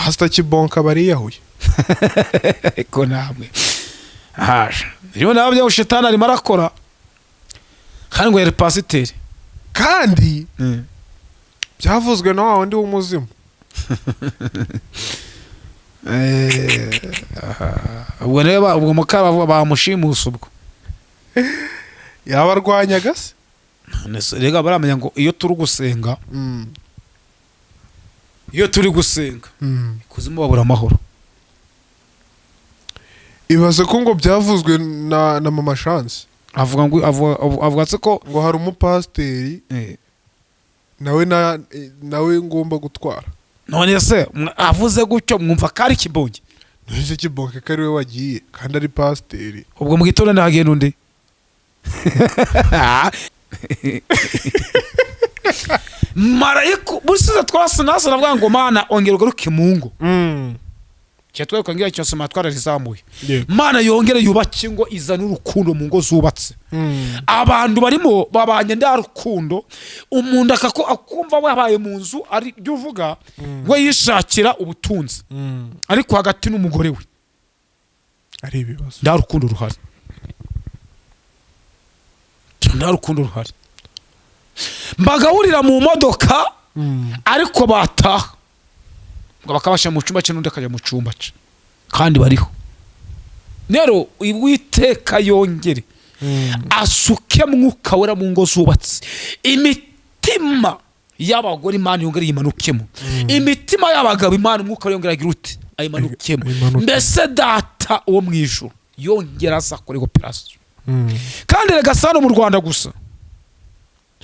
Pastor Kibonka bariyahuye. Ariko namwe haje rero nawe byo shetani arimo arakora, kandi ngo yari pasiteri. Kandi byavuzwe na wa wundi w'umuzimu. Ubwo rero ubwo mukaba bamushimusa ubwo. Yabarwanyaga se? Rega baramenya ngo iyo turi gusenga, iyo turi gusenga ikuzimu babura amahoro. Ibaze ko ngo byavuzwe na Mama Chance. Avuga ngo avuga se ko ngo hari umupasiteri nawe nawe ngomba gutwara. None se avuze gutyo mwumva ko ari Kibonge? Ntuzi Kibonke ko ari we wagiye kandi ari pasiteri. Ubwo mu gitondo ndahagenda undi. Marayika busize twase nase navuga ngo Mana ongera ugaruke mu ngo. Cyo twereka ngira cyo soma twararizamuye. Mana yongere yubake ingo, izane urukundo mu ngo zubatse. Abantu barimo babanye nda rukundo, umuntu akako akumva wabaye mu nzu ari byo uvuga we yishakira ubutunzi. Ariko hagati n'umugore we ari ibibazo. Nda rukundo ruhari. Nda rukundo ruhari. Mbagahurira mu modoka ariko bataha ngo bakabasha mu cyumba cye n'undi akajya mu cyumba cye kandi bariho. Rero Uwiteka yongere asuke mwuka wera mu ngo zubatse, imitima y'abagore Imana yongere yimanukemo, imitima y'abagabo Imana umwuka yongere agira uti ayimanukemo, mbese data wo mu ijuru yongera azakore operation. Kandi rega sano mu Rwanda gusa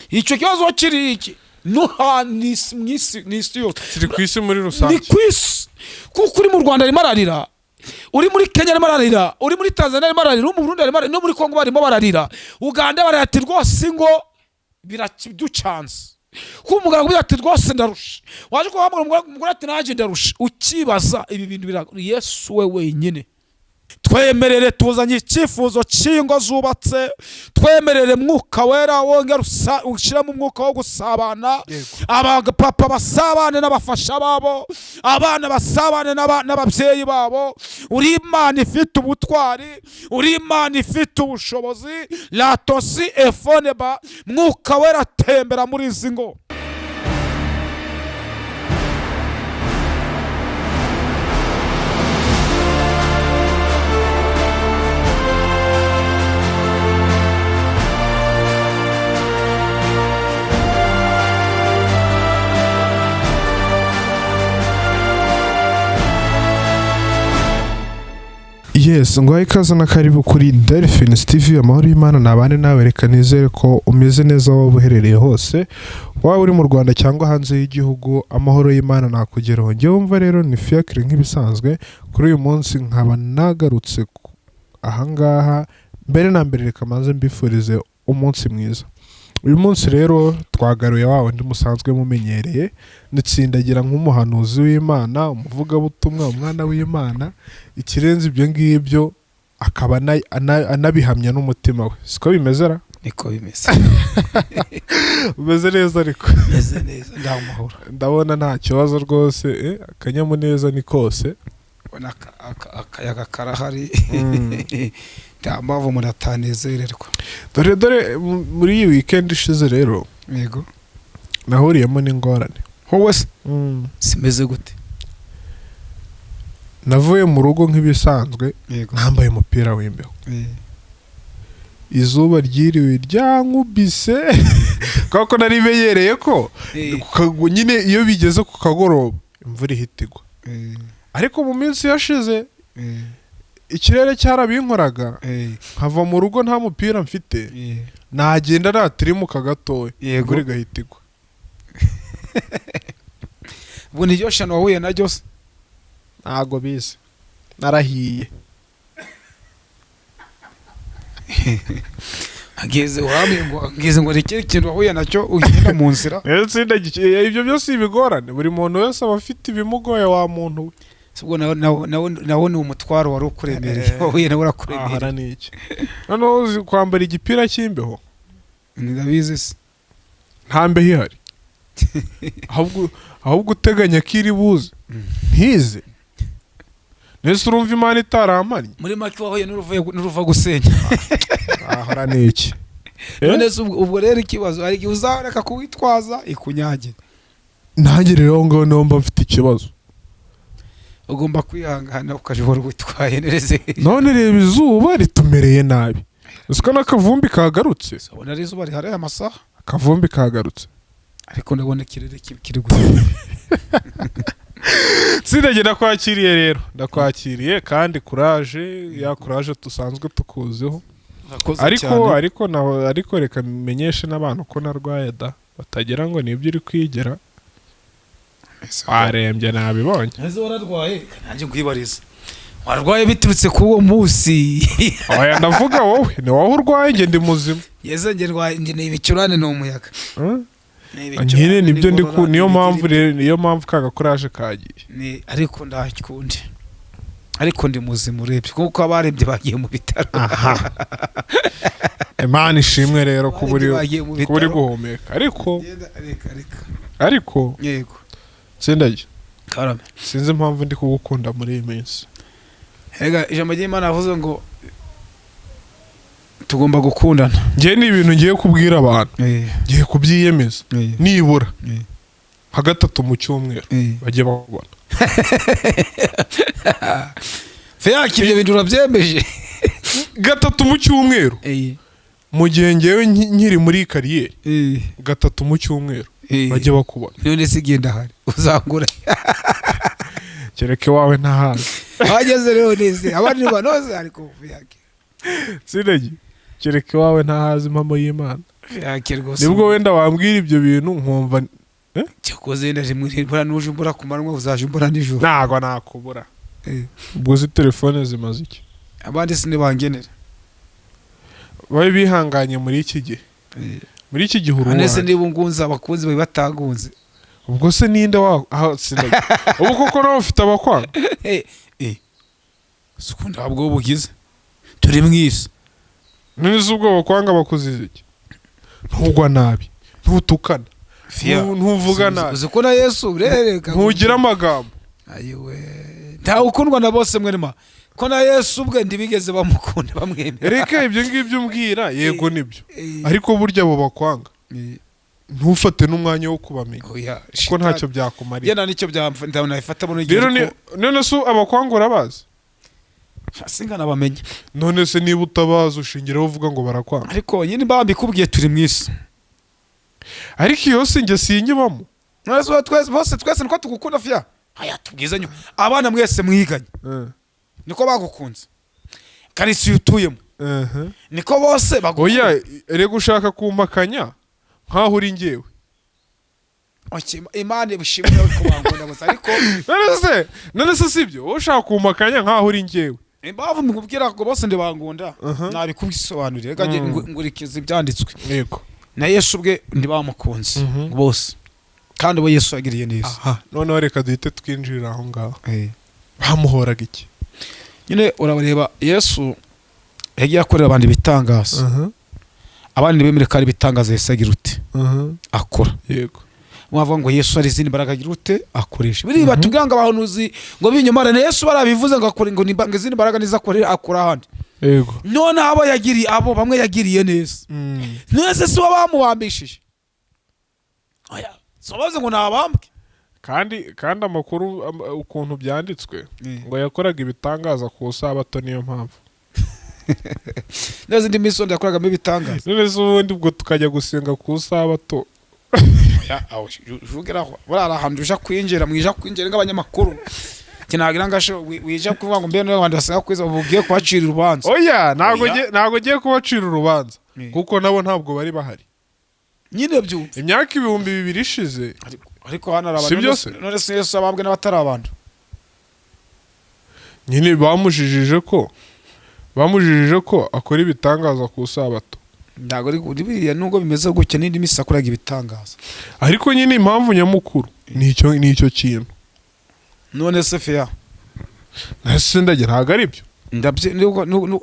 icyo kibazo kiri iki no n'isi yose kiri ku isi muri rusange, ni ku isi, kuko uri mu Rwanda arimo ararira, uri muri Kenya arimo ararira, uri muri Tanzania arimo ararira, uri mu Burundi arimo ararira, no muri Kongo barimo bararira, Uganda barayati rwose ngo biraducanze, kuko umugabo avuga ati rwose ndarusha, waje kuhamagara umugore ati nanjye ndarusha, ukibaza ibi bintu bira Yesu we wenyine. Twemerere tuzanye icyifuzo cy'ingo zubatse, twemerere mwuka wera wongera ushyiremo umwuka wo gusabana, abapapa basabane n'abafasha babo, abana basabane n'ababyeyi babo. Uri Imana ifite ubutwari, uri Imana ifite ubushobozi, latosi efoneba, mwuka wera atembera muri izi ngo. Yes, ngo ikaze na karibu kuri Delphines TV. Amahoro y'Imana nabane nawe, reka nizere ko umeze neza waba uherereye hose, waba uri mu Rwanda cyangwa hanze y'igihugu, amahoro y'Imana nakugeraho. Njye wumva rero ni Fiacre nk'ibisanzwe, kuri uyu munsi nkaba nagarutse ahangaha. Mbere na mbere reka manze mbifurize umunsi mwiza. Uyu munsi rero twagaruye wa wundi musanzwe mumenyereye, nitsindagira nk'umuhanuzi w'Imana, umuvugabutumwa, umwana w'Imana, ikirenze ibyo ngibyo akaba anabihamya n'umutima we. Siko bimeze ra? Niko bimeze. Umeze neza ariko? Meze neza, ndamahoro. Ndabona nta kibazo rwose, akanyamuneza ni kose. Ubona akayaga karahari. Nta mpamvu umuntu atanezererwa. Dore dore muri iyi weekend ishize rero, yego, nahuriyemo n'ingorane. Wowe se simeze gute? Navuye mu rugo nk'ibisanzwe, nambaye umupira w'imbeho. Izuba ryiriwe ryankubise kuko nari menyereye ko nyine iyo bigeze ku kagoroba imvura ihita igwa. Ariko mu minsi yashize ikirere cyarabinkoraga, nkava mu rugo nta mupira mfite, nagenda natirimuka gatoya imvura igahita igwa. Ubu ni ryo shano wahuye naryo se? Ntago bize, narahiye. Ngeze ngo ni ikintu wahuye nacyo ugenda mu nzira. Ibyo byose ibigorane, buri muntu wese aba afite ibimugoye wa muntu we. Ubwo nawo ni umutwaro wari ukuremereye, wahuye nawe urakuremereye. Ni iki noneho uzi kwambara igipira cy'imbeho? Ndabizi se. Nta mbeho ihari. Ahubwo uteganya ko iri buze ntize. Nese urumva Imana itarampannye? Muri make wahuye n'uruva gusenya. Ahora ni iki? None se ubwo rero ikibazo, hari igihe uzareka kuwitwaza ikunyagire. Nanjye rero aho ngaho niho mba mfite ikibazo. Ugomba kwihangana ukajobora witwaye neza. None reba, izuba ritumereye nabi, uzi ko n'akavumbi kagarutse. Ubona ari izuba rihari aya masaha? Akavumbi kagarutse. Ariko ndabona ikirere kiri gusa. Sindage, ndakwakiriye rero, ndakwakiriye kandi kuraje ya kuraje dusanzwe tukuziho. Urakoze Ariko cyane. ariko reka menyeshe n'abantu ko narwaye da, batagira ngo nibyo uri kwigera. Warembye, nabibonye. Ese wararwaye? Nanjye nkwibariza, warwaye biturutse ku uwo munsi? Oya, ndavuga wowe, ni wowe urwaye, njye ndi muzima. Yeze, njye ndwaye, njye ni ibicurane, ni umuyaga. Hmm? Ni ibicurane, Nyine nibyo ndi ku n'inkorora, niyo mpamvu n'ibigirigiri. rero, niyo mpamvu ka kuraje kagiye. Ni ariko ndakundi, ariko ndi muzima urebye, kuko abarembye bagiye mu bitaro. Aha, Imana ishimwe rero kuba uri Abarembye bagiye mu kuba uri bitaro. guhumeka, ariko Genda, reka reka. Ariko Yego. sindajya. Karame. Sinzi impamvu ndi kugukunda muri iyi minsi. Rega ijambo ry'Imana yavuze ngo tugomba gukundana. Njye ni ibintu ngiye kubwira abantu, ngiye kubyiyemeza, nibura nka gatatu mu cyumweru bajye bakubona. Feyaki, ibyo bintu urabyemeje? Gatatu mu cyumweru, mu gihe ngewe nkiri muri carrière, gatatu mu cyumweru bajye bakubona. None se igenda ahari uzangura? Kereka iwawe ntahazi. Wageze rero neze abandi banoze, ariko Feyaki. Sinegi, kereka iwawe ntahazi, impamo y'Imana. Feyaki rwose. Nibwo wenda wambwira ibyo bintu nkumva. Cyakoze wenda rimwe mbura, nuje umbura ku manywa, uzaje umbura nijoro. Ntago nakubura. Ubwo uzi telefone zimaze iki? Abandi sinibangenera. Babe bihanganye muri iki gihe, muri iki gihe uri None se uwanjye. niba ungunze, abakunzi bawe batagunze? Ubwo se ninde wa aho? Sinagi, ubu koko nawe ufite abakwanga? Suko ntabwo bugize, turi mu isi. None se ubwo bakwanga bakuziza iki? Ntugwa nabi, ntutukana, ntuvuga nabi. Uzi ko na Yesu rereka. Ntugira amagambo. Ayiwe, ntawe ukundwa na bose mwerema, ko na Yesu ubwe ntibigeze bamukunda, bamwemera. Reka ibyo ngibyo umbwira, yego nibyo, ariko burya abo bakwanga ntufate n'umwanya wo kubamenya, Oya, kuko ntacyo byakumarira. Yenda nicyo byamfa, ndabona ifata buno. Rero none se abakwanga urabazi? Singa nabamenye. None se niba utabazi, ushingiraho uvuga ngo barakwanga? Ariko nyine mbambikubwiye, turi mu isi. Ariko iyo si njye, sinyibamo. None se twese, bose twese niko tugukunda fiya? Aya, tubwizanye, abana mwese mwiganye niko bagukunze? Karitsiye utuyemo niko bose bagukunda? Oya, rega ushaka kumpakanya nkaho uri njyewe. Okay, Imana ibishimwe ko bankunda gusa, ariko None se sibyo? Wowe ushaka kumpakanya nkaho uri njyewe. Impamvu mubwira ngo bose ndibangunda, nabikubisobanurire. Reka njye ngurikiza ibyanditswe. Yego. Na Yesu ubwe ntibamukunze bose, kandi uwo Yesu yagiriye neza. Aha noneho reka duhite twinjirira aho ngaho. Bamuhoraga iki? Nyine urabareba, Yesu yagiye akorera abantu ibitangaza, abandi bemere ko ari ibitangaza Yesu agira ute? Akora. Mwavuga ngo Yesu hari izindi mbaraga agira ute? Akoresha. Biriya batubwira ngo abahanuzi ngo binyomara na Yesu barabivuze ngo akore, ngo ngo izindi mbaraga nizo akorera, akora ahandi. None abo yagiriye, abo bamwe yagiriye neza, none se si bo bamubambishije? Oya, si bavuze ngo nabambwe? Kandi amakuru ukuntu byanditswe ngo yakoraga ibitangaza ku isabato, niyo mpamvu. Neza, indi minsi wenda yakoragamo ibitangaza. None se ubundi ubwo tukajya gusenga ku isabato? Oya, aho ugeraho buriya hari ahantu uja kwinjira, mwija kwinjira nk'abanyamakuru, kinagira ngo wija kuvuga ngo mbe niba abantu basenga kwiza, ubu ugiye kubacira urubanza. Oya, ntabwo Oya. ntabwo ngiye kubacira urubanza, kuko nabo ntabwo bari bahari Nyine byumva. imyaka 2000 ishize. Ariko hano hari Si abantu. byo se? None se Yesu abambwe n'abatari abantu? Nyine bamujijije ko akora ibitangaza ku isabato. Ntabwo ari biriya, nubwo bimeze gutya, n'indi minsi yakoraga ibitangaza. Ariko nyine impamvu nyamukuru ni icyo kintu. None se feya? Ese ndagira, ntabwo ari byo? Ndabye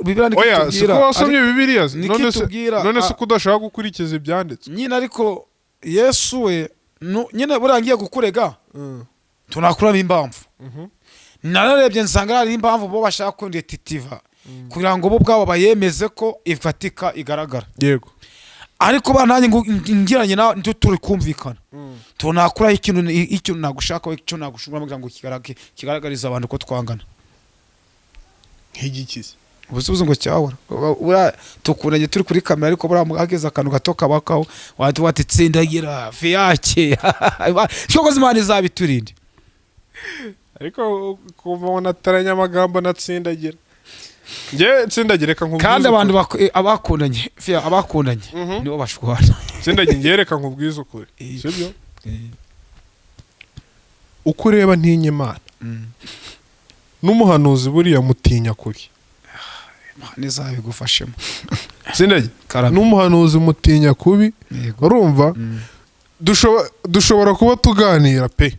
Bibiliya niko Oya, si itubwira. ko wasomye Bibiliya se? Niko None se itubwira, none se ko udashaka gukurikiza ibyanditswe? Nyine ariko Yesu we Nyine buriya ngiye kukurega, tunakuramo impamvu. Nararebye nsanga hari impamvu bo bashaka kundetitiva kugira ngo bo ubwabo bayemeze ko ifatika igaragara. Ariko ba nanjye ngo ngiranye nawe turi kumvikana, tunakuraho ikintu nagushakaho, icyo nagushobora kugira ngo kigaragarize abantu ko twangana. Nk'igikize? Ubusubizo ngo cyabura buriya tukundanye turi kuri kamera, ariko buriya hageze akantu gato kabakaho wahita wati tsindagira fiyake cyokoze Imana izabiturinde. Ariko kuva ngo nataranya amagambo natsindagira, njye tsindagira, reka nkubwize Kandi abantu ukuri. Abakundanye fiya, abakundanye nibo bashwana. Tsindagira, njye reka nkubwize ukuri, sibyo? Uko ureba ntinya Imana n'umuhanuzi, buriya mutinya kubi. Imana izabigufashemo. Tsindagira, Karame. n'umuhanuzi mutinya kubi. Yego. Urumva, dushobora kuba tuganira pe,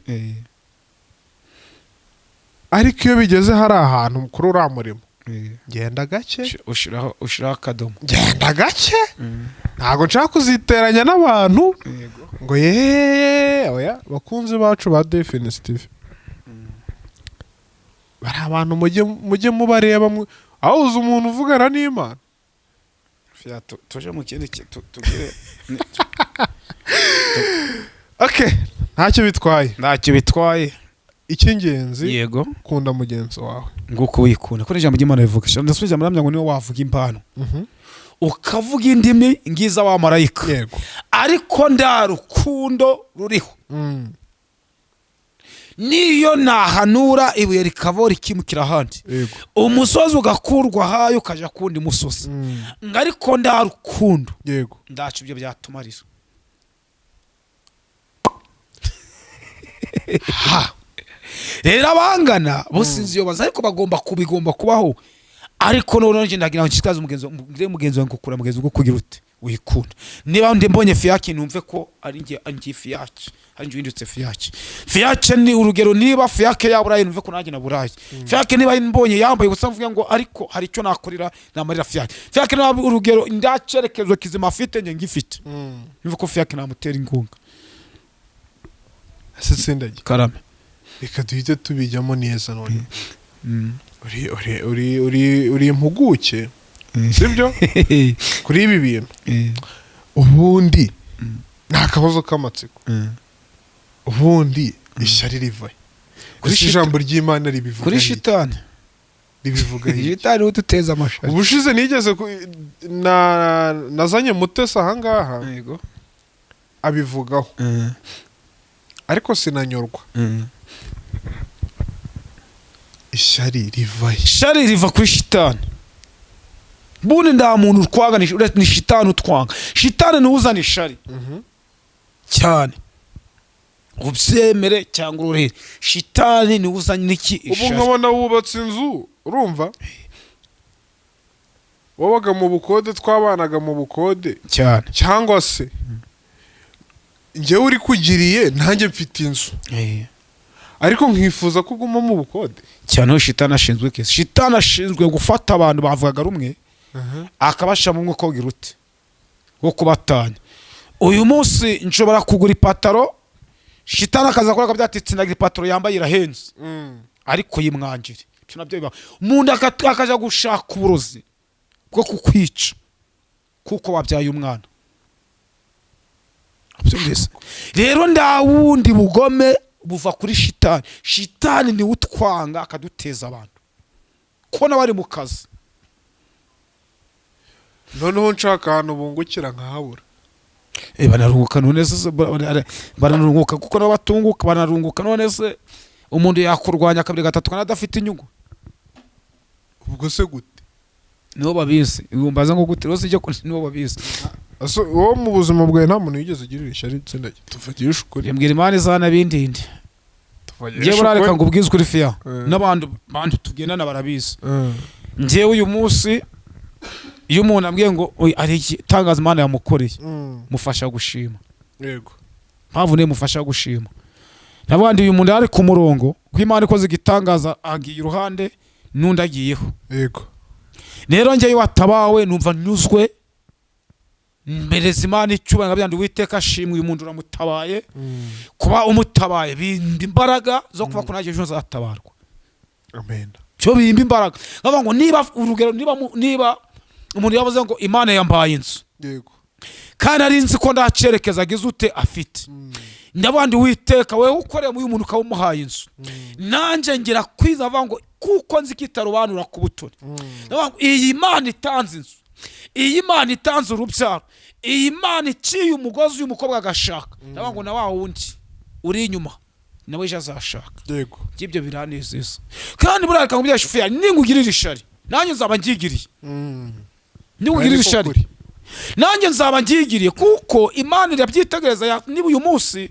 ariko iyo bigeze hari ahantu kuri uriya murimo, ngenda gake. Ushiraho akadomo. Ngenda gake, ntabwo nshaka kuziteranya n'abantu ngo yeee. Oya, bakunzi bacu ba Defense TV, bari abantu mujye mubareba aho uzi umuntu uvugana n'Imana. Fiya, tuje mu kindi tugire. Okay, ntacyo bitwaye. Ntacyo bitwaye. Icy'ingenzi, Yego. kunda mugenzi wawe. Nguko wikunda ko ijambo ry'Imana rivuga. Ndasubije ijambo riramya ngo niwe wavuga impano, ukavuga indimi ngiza wa marayika, ariko nda rukundo ruriho, niyo nahanura ibuye rikaba rikimukira ahandi, umusozi ugakurwa ahayo ukajya kundi musozi, ngo ariko nda rukundo, ndacu ibyo byatumarira. Ha. Rero abangana bo sinzi iyo baza, ariko bagomba kubigomba kubaho. Ariko noneho njye ndagira ngo nshishikaze umugenzi, mbwire mugenzi wawe ngo kura mugenzi ngo kugira ute wikunda. Niba ndi mbonye fiyaki, numve ko ari njye, ari njye fiyaki, ari njye uhindutse fiyaki. Fiyake ni urugero, niba fiyake yaburaye, numve ko nanjye naburaye. Fiyake niba mbonye yambaye ubusa, mvuge ngo ariko hari icyo nakorera namarira fiyake. Fiyake niba urugero ndacerekezo kizima afite, njye ngifite, numve ko fiyake namutera inkunga. Ese tsindagira, Karame. reka duhite tubijyamo neza none. Uri impuguke, sibyo, kuri ibi bintu? Ubundi ni akabazo k'amatsiko, ubundi ishyari rivahe? Kuri Ese ijambo ry'Imana ribivuga Kuri iki? shitani. Ribivuga iki? Shitani uduteza amashari. Ubushize nigeze nazanye Mutesi ahangaha, abivugaho, ariko sinanyurwa. Ishyari rivahe? Ishari riva kuri shitani. Bundi nta muntu utwanga, uretse ni shitani utwanga. Shitani niwe uzana ishari cyane, ubyemere cyangwa uruhere, shitani niwe uzana iki? Ubu Ishari. nkabona wubatse inzu, urumva, wabaga mu bukode, twabanaga mu bukode, Cyane. cyangwa se njyewe uri kugiriye nanjye mfite inzu, ariko nkifuza ko uguma mu bukode. Cyane, aho shitani ashinzwe iki? Shitani ashinzwe gufata abantu bavugaga rumwe, akabashyira mu mwuka ugira ute wo kubatanya. Uyu munsi nshobora kugura ipataro, shitani akaza akora akabyati tsindagira ipataro yambaye irahenze, ariko yimwangire. Ibyo nabyo bibaho. Umuntu akajya gushaka uburozi bwo kukwica kuko wabyaye umwana. Byumvise rero, nta wundi bugome buva kuri shitani. Shitani niwe utwanga akaduteza abantu ko nawe ari mu kazi. Noneho nshaka ahantu bungukira nkahabura. Banarunguka none se, baranarunguka kuko nabo batunguka, banarunguka. None se umuntu yakurwanya kabiri gatatu kandi adafite inyungu? Ubwo se gute? Nibo babizi. Mbaza ngo gute rwose ijya nibo babizi. Ese wowe mu buzima bwawe nta muntu wigeze ugirira ishyari? Tsindagira, tuvugishe ukuri. Mbwira, Imana izana bindinde. Tuvugishe Njyewe burareka ukuri. ngo ubwize ukuri fiya, n'abantu bantu tugendana barabizi. Njyewe uyu munsi iyo umuntu ambwiye ngo "Oya, hari igitangaza Imana yamukoreye," mufasha gushima. Mpamvu niyo mufasha gushima n'abandi, uyu muntu ari ku murongo ko Imana ikoze igitangaza agiye iruhande n'undi agiyeho. Rero njyewe watabawe numva nyuzwe. Mbereza Imana icyubahiro, nkabyandi Uwiteka ashimwe, uyu muntu uramutabaye. Kuba umutabaye bimba imbaraga zo kuba ko nanjye ejo nzatabarwa. Amen. Cyo bimba imbaraga, nkavuga ngo niba urugero, niba umuntu yavuze ngo Imana yambaye inzu, kandi ari nzi ko nta cyerekezo agize ute afite, ndabandi Witeka, wowe ukoreye uyu muntu ukaba umuhaye inzu, nanjye ngira kwiza avuga ngo kuko nzi ko itarobanura ku butoni. Ndavuga ngo iyi Mana itanze inzu, iyi Mana itanze urubyaro, iyi Mana iciye umugozi uyu mukobwa agashaka, ndavuga ngo na wa wundi uri inyuma nawe ejo azashaka. Ibyo biranezeza. Kandi buriya reka nkubwire shuferi, ningugirira ishari nanjye nzaba ngigiriye. Ningugirira Niko ishari kuri. nanjye nzaba ngigiriye, kuko Imana irabyitegereza. Niba uyu munsi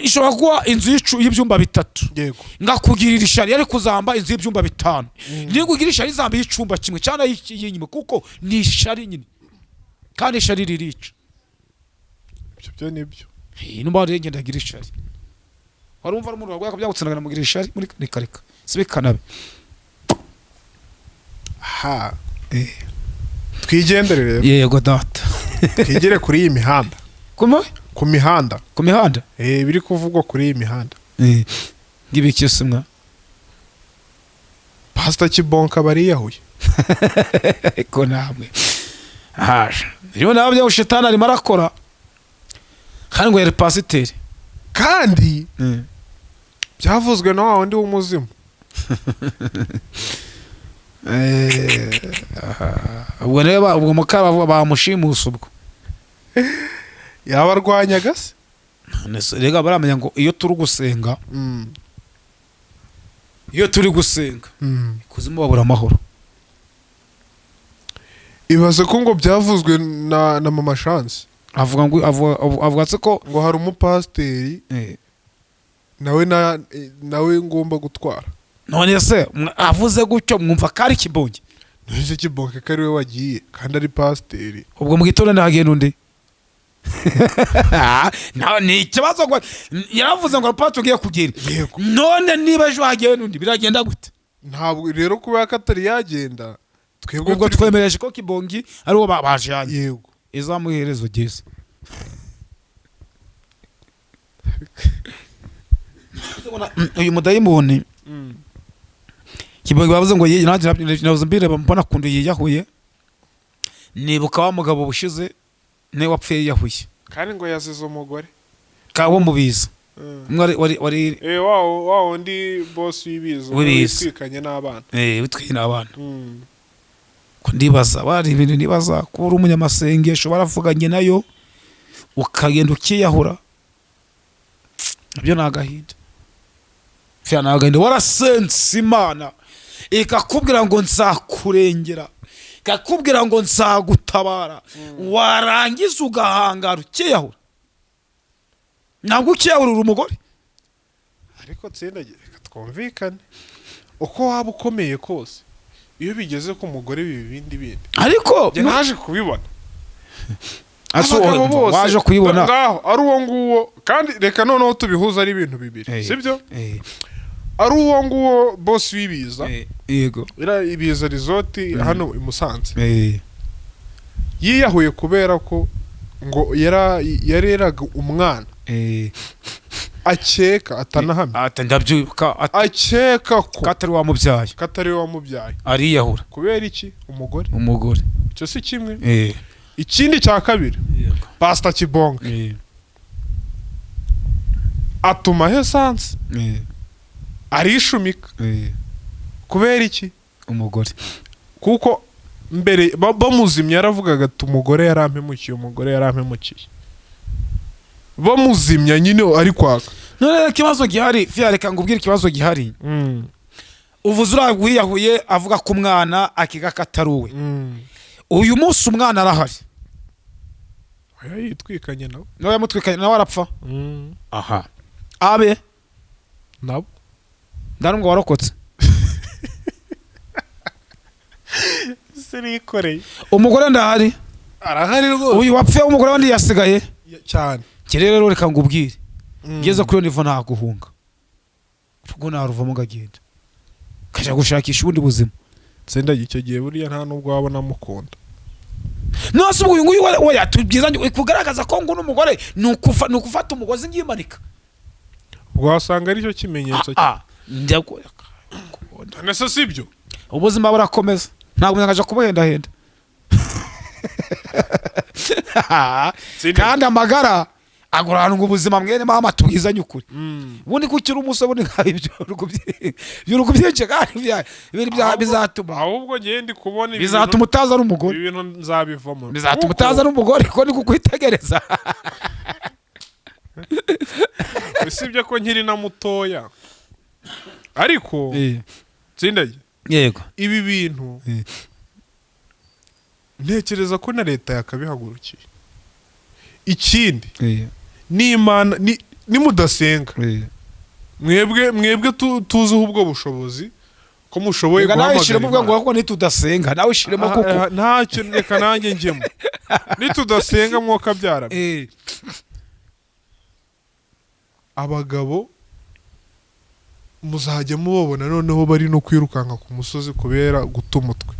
ishobora kuba inzu y'ibyumba 3, ngakugirira ishari yari kuzamba inzu y'ibyumba 5, nikugira ishari izamba y'icyumba kimwe cyangwa y'inyuma, kuko ni ishari nyine, kandi ishari ririca. Ibyo byo nibyo. Numva rero ngenda ndagira ishari, warumva ari umuntu warwaye akabyagutse namugira ishari muri reka reka sibe kanabe. Ha, twigendere rero. Yego data. Twigere kuri iyi mihanda. Kuma Ku mihanda. Ku mihanda. Biri kuvugwa kuri iyi mihanda. Ngibiki se mwa? Pastor Kibonka bariyahuye. Ariko namwe haje rero nabyo shetani arimo arakora, kandi ngo yari pasiteri. Kandi byavuzwe na wa wundi w'umuzimu. Ubwo rero ubwo mukaba bamushimusa ubwo. Yabarwanyaga se? None se, rega baramenya ngo iyo turi gusenga, iyo turi gusenga, ikuzimu babura amahoro. Ibaze ko ngo byavuzwe na Mama Chance. Avuga ngo avuga se ko ngo hari umupasiteri nawe nawe ngomba gutwara. None se avuze gutyo mwumva ko ari Kibonge? None Kibonke ko ari we wagiye kandi ari pasiteri? Ubwo mu gitondo ntihagenda undi. Ni ikibazo ngo yaravuze ngo pasiteri ugiye kugira. None niba ejo hagenda undi biragenda gute? Ntabwo rero kuba ko atari yagenda, twebwe Ubwo twemereje ko Kibongi ari uwo bajanye. Yego. Izamuherezo ryiza. Uyu mudayimoni Kibongi bavuze ngo nanjye nabuze mbireba mbona kundu yiyahuye, nibuka wa mugabo bushize niwe wapfuye yiyahuye. Kandi ngo yazize umugore. Kawo mubiza. Umwe wari wa wundi boss w'ibiza. W'ibiza. Witwikanye n'abana. Witwikanye n'abana. Ko ndibaza bari ibintu nibaza kuba uri umunyamasengesho baravuganye nayo ukagenda ukiyahura, nabyo ni agahinda. Fya ni agahinda. Warasense Imana ikakubwira ngo nzakurengera, ikakubwira ngo nzagutabara, warangiza ugahangara ukiyahura. Ntabwo ukiyahura uri umugore. Ariko tsindagira reka twumvikane, uko waba ukomeye kose iyo bigeze ku mugore biba ibindi bindi. Ariko Njye naje kubibona. Ase Abagabo bose waje kuyibona. Ngaho ari uwo nguwo, kandi reka noneho tubihuza ari ibintu bibiri, sibyo? Ari uwo nguwo boss w'ibiza. Yego. Ira Ibiza Resort hano i Musanze. Yiyahuye kubera ko ngo yareraga umwana. Akeka atanahamye. Ati ndabyibuka Akeka ko katari wamubyaye. Katari wamubyaye. Ariyahura. Kubera iki? Umugore. Umugore. Icyo si kimwe. Ikindi cya kabiri. Pastor Kibonke. Atuma essence. Arishumika. Kubera iki? Umugore. Kuko mbere bamuzimye yaravugaga ati umugore yarampemukiye, umugore yarampemukiye. Bamuzimya nyine ari kwaka. None ikibazo gihari, fia reka ngubwire ikibazo gihari. Uvuze uriya wiyahuye avuga ko umwana akiga kataruwe. Uyu munsi umwana arahari. Oya, yitwikanye nawe. Nawe yamutwikanye nawe arapfa. Aha. Abe nabo. Ndarumva warokotse. Sirikoreye. Umugore ndahari. Arahari rwose. Uyu wapfuye umugore wandi yasigaye. Cyane. Kirere rero reka ngubwire. Ngeze kuri nivo nta guhunga. Ubwo naruvamo ngagenda. Kaja gushakisha ubundi buzima. Tsinda icyo gihe buriya nta nubwo wabona mukunda. Nose ubwo uyu nguyu we yatubwiza kugaragaza ko ngo n'umugore ni ukufata umugozi ngimanika. Ubwo wasanga aricyo kimenyetso. Ah, njya Nese si byo? Ubuzima burakomeza, ntabwo umuntu aje kubuhendahenda. Kandi amagara agurana ubuzima, mwene mama, tubwizanye ukuri. Ubundi ko ukiri umusore, ubundi nka ibyo uri kubyica, kandi bizatuma Ahubwo ngiye ndi kubona ibintu bizatuma utaza ari umugore. Ibintu nzabivamo. Bizatuma Kuko utaza ari umugore, ko ni kukwitegereza. Usibye ko nkiri na mutoya, ariko tsindagiye Yego. ibi bintu, ntekereza ko na leta yakabihagurukiye. Ikindi, n'Imana nimudasenga, mwebwe tuziho ubwo bushobozi ko mushoboye Reka nawe guhamagara ishiremo uvuga ngo Imana. Kuko nitudasenga, nawe ishiremo Aha, kuko aha, ntacyo, reka nanjye njyemo. Nitudasenga, mwuka byara abagabo muzajya mubabona noneho bari no kwirukanka ku musozi kubera guta umutwe.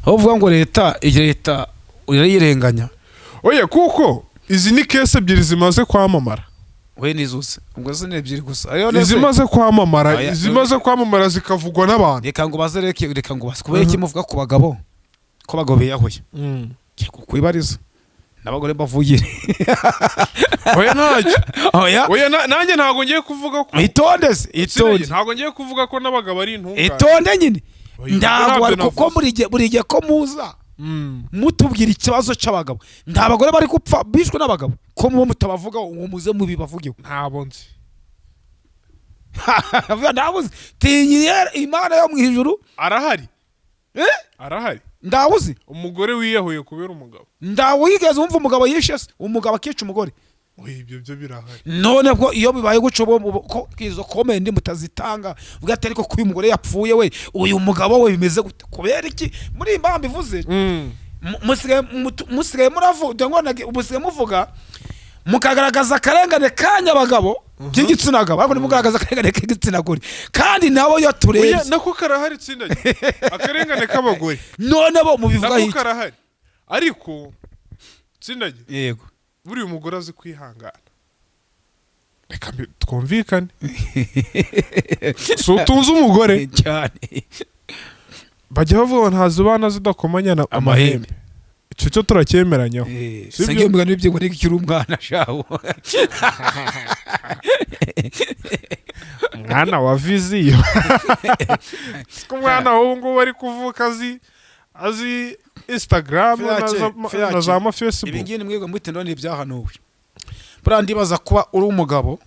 Aho uvuga ngo leta, iyi leta urayirenganya. Oya, kuko izi ni case ebyiri zimaze kwamamara. We nizuse ubwo si ni ebyiri gusa. Ayo nese- Izimaze kwamamara, Oya, izimaze kwamamara zikavugwa n'abantu. Reka ngo baze, reka ngo baze. Kubera iki muvuga ku bagabo ko abagabo biyahuye? Ngiye kukwibariza n'abagore bavugire. Oya, ntacyo. Oya. Oya, nanjye ntabwo ngiye kuvuga ko Itonde se, itonde. Ntabwo ngiye kuvuga ko n'abagabo ari intungane. Itonde nyine. Oya, Ntabwo ntabyo bari kuko navuze. buri gihe ko muza mutubwira ikibazo cy'abagabo, nta bagore bari gupfa bishwe n'abagabo, ko mubo mutabavuga ngo muze mubibavugeho? Ntabo nzi. Ndabuze, tinyiye Imana yo mu ijuru. Arahari. Eh? Arahari. Ndawuzi. Umugore wiyahuye kubera umugabo. Ndawigeze wumva umugabo yishe se, umugabo akica umugore? Oya, ibyo byo birahari. None bwo iyo bibaye gutyo, bo ko izo comment mutazitanga, uvuga ati: "Ariko ko uyu mugore yapfuye, we uyu mugabo we bimeze gute?" Kubera iki muri iyi mpamvu ivuze musigaye muravuga ngo musigaye muvuga mukagaragaza akarengane k'abagabo k'igitsina gabo, ariko ntimugaragaza akarengane k'igitsina gore, kandi nabo iyo Oya, turebye nako karahari, itsinda akarengane k'abagore. None bo mubivuga Nako iki? karahari, ariko tsindagiye Yego. buriya umugore azi kwihangana. Reka twumvikane, si utunze umugore? Cyane. Bajya bavuga ngo ntazibana zidakomanya Amahembe. amahembe. Icyo cyo turacyemeranyaho. Sibyo? Singiye umugani w'ibyo ngo nikiri umwana shawo. Mwana wa vision, ko umwana w'ubu ngubu ari kuvuka azi Instagram na Fiyace, fiyace. na za Ibi ma Facebook. ngibi ni mwebwe muhite, ndabona ibyahanuwe. Buriya ndibaza kuba uri umugabo,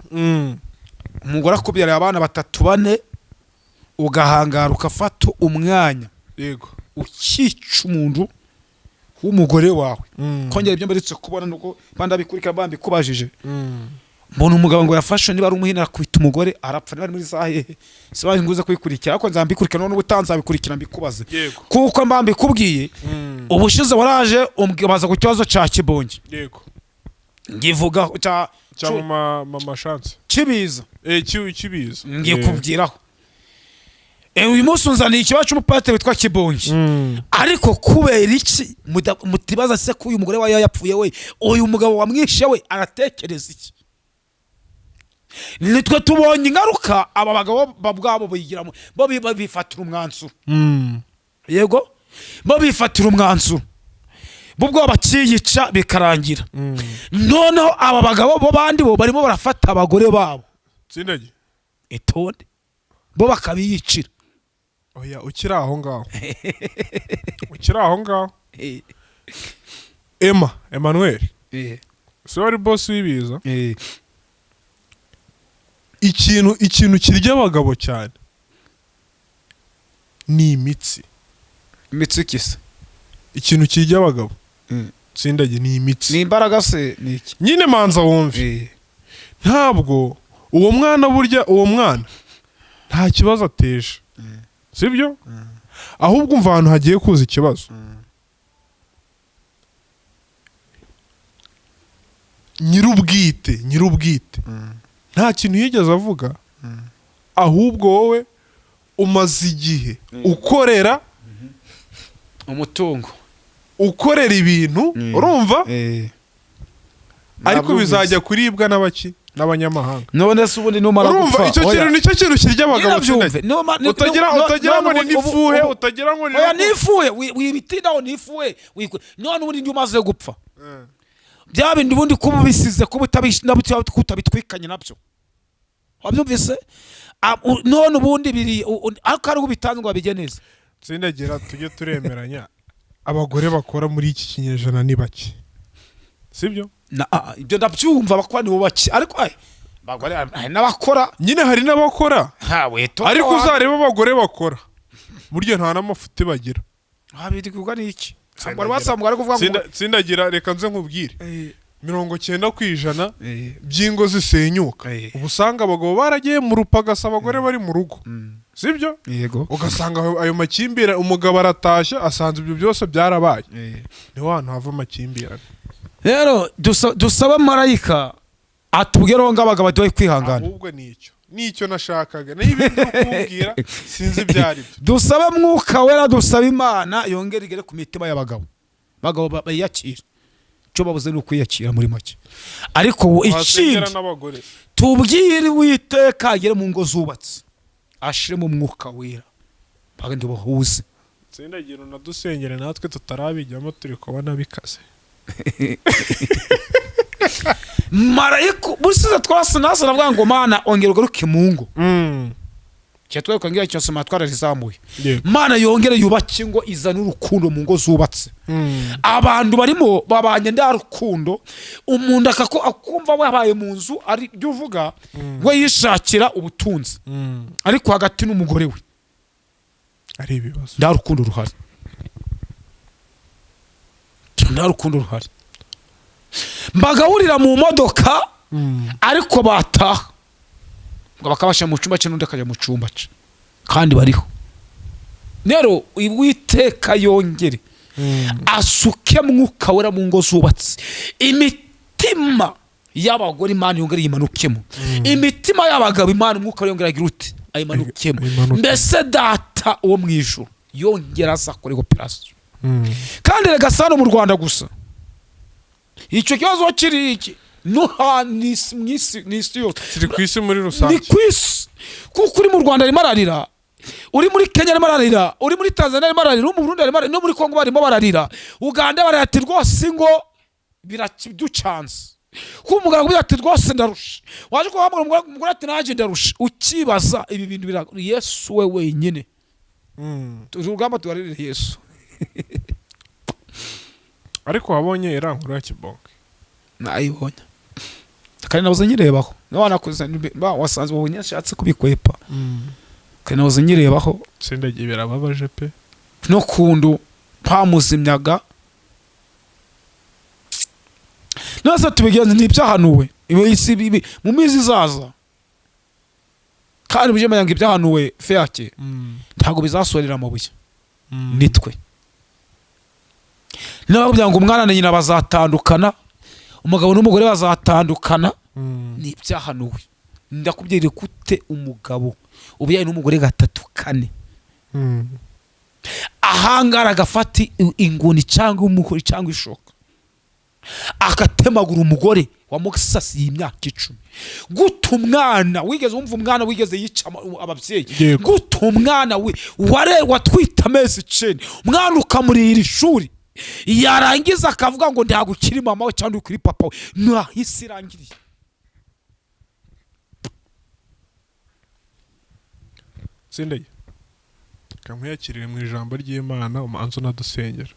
umugore akubyariye abana batatu, bane, ugahangara ugafata umwanya ukica umuntu w'umugore wawe. Kongera ibyo mberetse kubona nuko bandabikurikira bambikubajije, mbona umugabo ngo yafashe niba ari umuhini arakubita umugore arapfa, niba ari muri za hehe, sibaye nguze kubikurikira, ariko nzambikurikira none ubutaha nzabikurikira mbikubaze. Kuko mbambikubwiye, ubushize waraje umbwibaza ku kibazo cya Kibonge, ngivuga cya Cya mama Chance. Kibiza. Eh, kibiza. Ngiye kubwiraho. Uyu munsi unzaniye ikibazo cy'umupasiteri witwa Kibonge, ariko kubera iki mutibaza se ko uyu mugore we yapfuye, we uyu mugabo wamwishe we aratekereza iki? Nitwe tubonye ingaruka aba bagabo ubwabo bigiramo, bo bifatira umwanzuro. Yego, bo bifatira umwanzuro, bo ubwabo bakiyica bikarangira. Noneho aba bagabo bo bandi bo barimo barafata abagore babo, Tsindagiye. itonde, bo bakabiyicira. Oya, ukiri aho ngaho, ukiri aho ngaho, Emma Emmanuel si wari boss w'ibiza? Ikintu kirya abagabo cyane ni imitsi. Imitsi ikise? Ikintu kirya abagabo, tsindagiye, ni imitsi. Ni imbaraga se, ni iki? Nyine manza wumve. Ntabwo uwo mwana, burya uwo mwana nta kibazo ateje, sibyo? Ahubwo umva ahantu hagiye kuza ikibazo. Nyir'ubwite nta kintu yigeze avuga, ahubwo wowe umaze igihe ukorera Umutungo. Ukorera ibintu, urumva, ariko Nabyumvise. bizajya kuribwa n'abaki? N'abanyamahanga. None se ubundi numara Urumva, gupfa? icyo Oya. kintu nicyo kintu kirya abagabo. Nyirabyumve. Tsindagira. Numa- Utagira utagira none ngo ni n'ifuhe, utagira ngo ni Oya, nifuhe wibitindaho, nifuhe none ubundi ndi umaze gupfa, bya bindi ubundi kuba ubisize, kuba utabitwikanye nabyo, wabyumvise? None ubundi biri ariko hari ubitanze ngo babige neza. Tsindagira, tujye turemeranya, abagore bakora muri iki kinyejana ni bake, sibyo? Ibyo ndabyumva, abakora nibo bake, ariko ay, abagore hari n'abakora. Nyine hari n'abakora, Ha, weto. ariko uzarebe abagore bakora, burya nta n'amafuti bagira. Habirwa n'iki? Ntabwo wari wasanga ari kuvuga ngo Tsindagira, reka nze nkubwire, 90% by'ingo zisenyuka, uba usanga abagabo baragiye mu rupagasa, abagore bari mu rugo, sibyo? Yego. Ugasanga ayo makimbirane, umugabo aratashye asanze ibyo byose byarabaye, niho hantu hava amakimbirane. Rero dusabe marayika atubwireho ngo abagabo baduhe kwihangana. Ahubwo nicyo nashakaga, niba ibyo uri kumbwira sinzi ibyo ari byo. Dusabe Mwuka Wera, dusabe Imana yongere igere ku mitima y'abagabo, abagabo bayiyakira. Icyo babuze ni ukwiyakira muri make, ariko ubu Wasengera ikindi n'abagore. Tubwire Uwiteka agere mu ngo zubatse, ashiremo Umwuka Wera, bagende bahuze. Tsindagira, unadusengere natwe tutarabijyamo, turi kubona bikaze. Marayika busize twase nase navuga ngo Mana ongera ugaruke mu ngo cyo twari ngira cyose twararizamuye. Mana yongere yubake ingo, izane urukundo mu ngo zubatse. Abantu barimo babanye nda rukundo, umuntu akako akumva wabaye mu nzu ari byo uvuga, we yishakira ubutunzi, ariko hagati n'umugore we ari ibibazo. Nta rukundo ruhari, nta rukundo ruhari. Mbagahurira mu modoka, ariko bataha ngo bakabashyira mu cyumba cye, n'undi akajya mu cyumba cye, kandi bariho. Rero Uwiteka yongere asuke Mwuka Wera mu ngo zubatse, imitima y'abagore Imana yongere yimanukemo, imitima y'abagabo Imana Umwuka yongere agira uti ayimanukemo. Ayimanukemo. Mbese Data wo mu ijuru yongera azakore operasiyo. Kandi rega si hano mu Rwanda gusa icyo kibazo kiri, iki no mu isi, n'isi yose. Kiri ku isi muri Ni rusange. ku isi, kuko uri mu Rwanda arimo ararira, uri muri Kenya arimo ararira, uri muri Tanzania arimo ararira, uri mu Burundi arimo ararira, no muri Kongo barimo bararira, Uganda bararira ati rwose ngo biraducanze, kuba umugabo akubwira ati rwose ndarusha, waje kuhamagara umugore ati nanjye ndarusha, ukibaza ibi bintu bira Yesu we wenyine. Urugamba tubarire Yesu. Ariko wabonye iriya nkuru ya Kibonke? Nayibonye kandi nabuze nyirebaho, wanakoze wasanze ubu nyashatse kubikwepa, kandi nabuze nyirebaho. Tsindagiye, birababaje pe. No kundu bamuzimyaga none tubigenze, ntibyahanuwe ibi mu minsi izaza, kandi mujye menya ngo ibyahanuwe feyake ntabwo bizasorera amabuye, nitwe niba kugira ngo umwana na nyina bazatandukana, umugabo n'umugore bazatandukana, ni ibyahanuwe. Ndakubwira gute, umugabo ubyaye n'umugore gatatu kane, ahangara agafata inguni cyangwa umuhoro cyangwa ishoka akatemagura umugore wamusasiye imyaka 10. Guta umwana wigeze wumva, umwana wigeze yica ababyeyi? Guta umwana we ware watwita amezi 9, umwana ukamurihira ishuri, yarangiza akavuga ngo ntabwo ukiri mama we cyangwa ukiri papa we, ntaho isi irangiriye. Tsindagiye, reka nkwiyakirire mu ijambo ry'Imana, umanze unadusengera.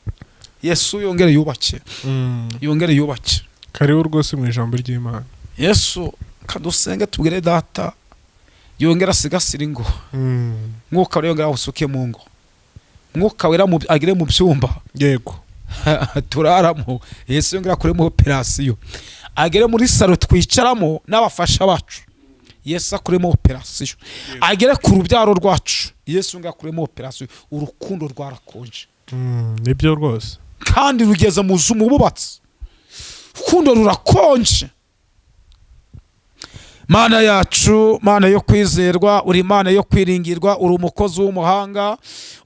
Yesu yongere yubake, yongere yubake. Karibu rwose mu ijambo ry'Imana. Yesu kadusenge, tubwire Data yongere asigasire ingo, Mwuka Wera yongere awusuke mu ngo, Mwuka Wera agere mu byumba turaramo, Yesu yongere akoremo operasiyo, agere muri salo twicaramo n'abafasha bacu, Yesu akoremo operasiyo, agere ku rubyaro rwacu, Yesu yongere akoremo operasiyo. Urukundo rwarakonje. Nibyo rwose. Kandi rugeze mu zu mu bubatsi, urukundo rurakonje. Mana yacu, Mana yo kwizerwa, uri Imana yo kwiringirwa, uri umukozi w'umuhanga,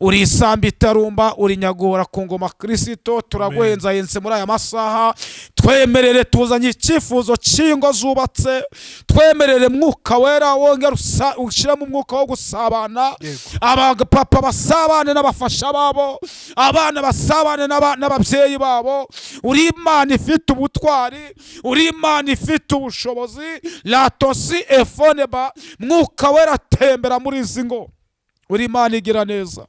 uri isambu itarumba, uri nyagora ku ngoma. Kirisito, turaguhenzahenze muri aya masaha. Twemerere, tuzanye icyifuzo cy'ingo zubatse. Twemerere, Mwuka Wera, wongere ushyiremo umwuka wo gusabana. Abapapa basabane n'abafasha babo, abana basabane n'ababyeyi babo. Uri Imana ifite ubutwari, uri Imana ifite ubushobozi. Latosi efoneba, Mwuka Wera, atembera muri izi ngo. Uri Imana igira neza,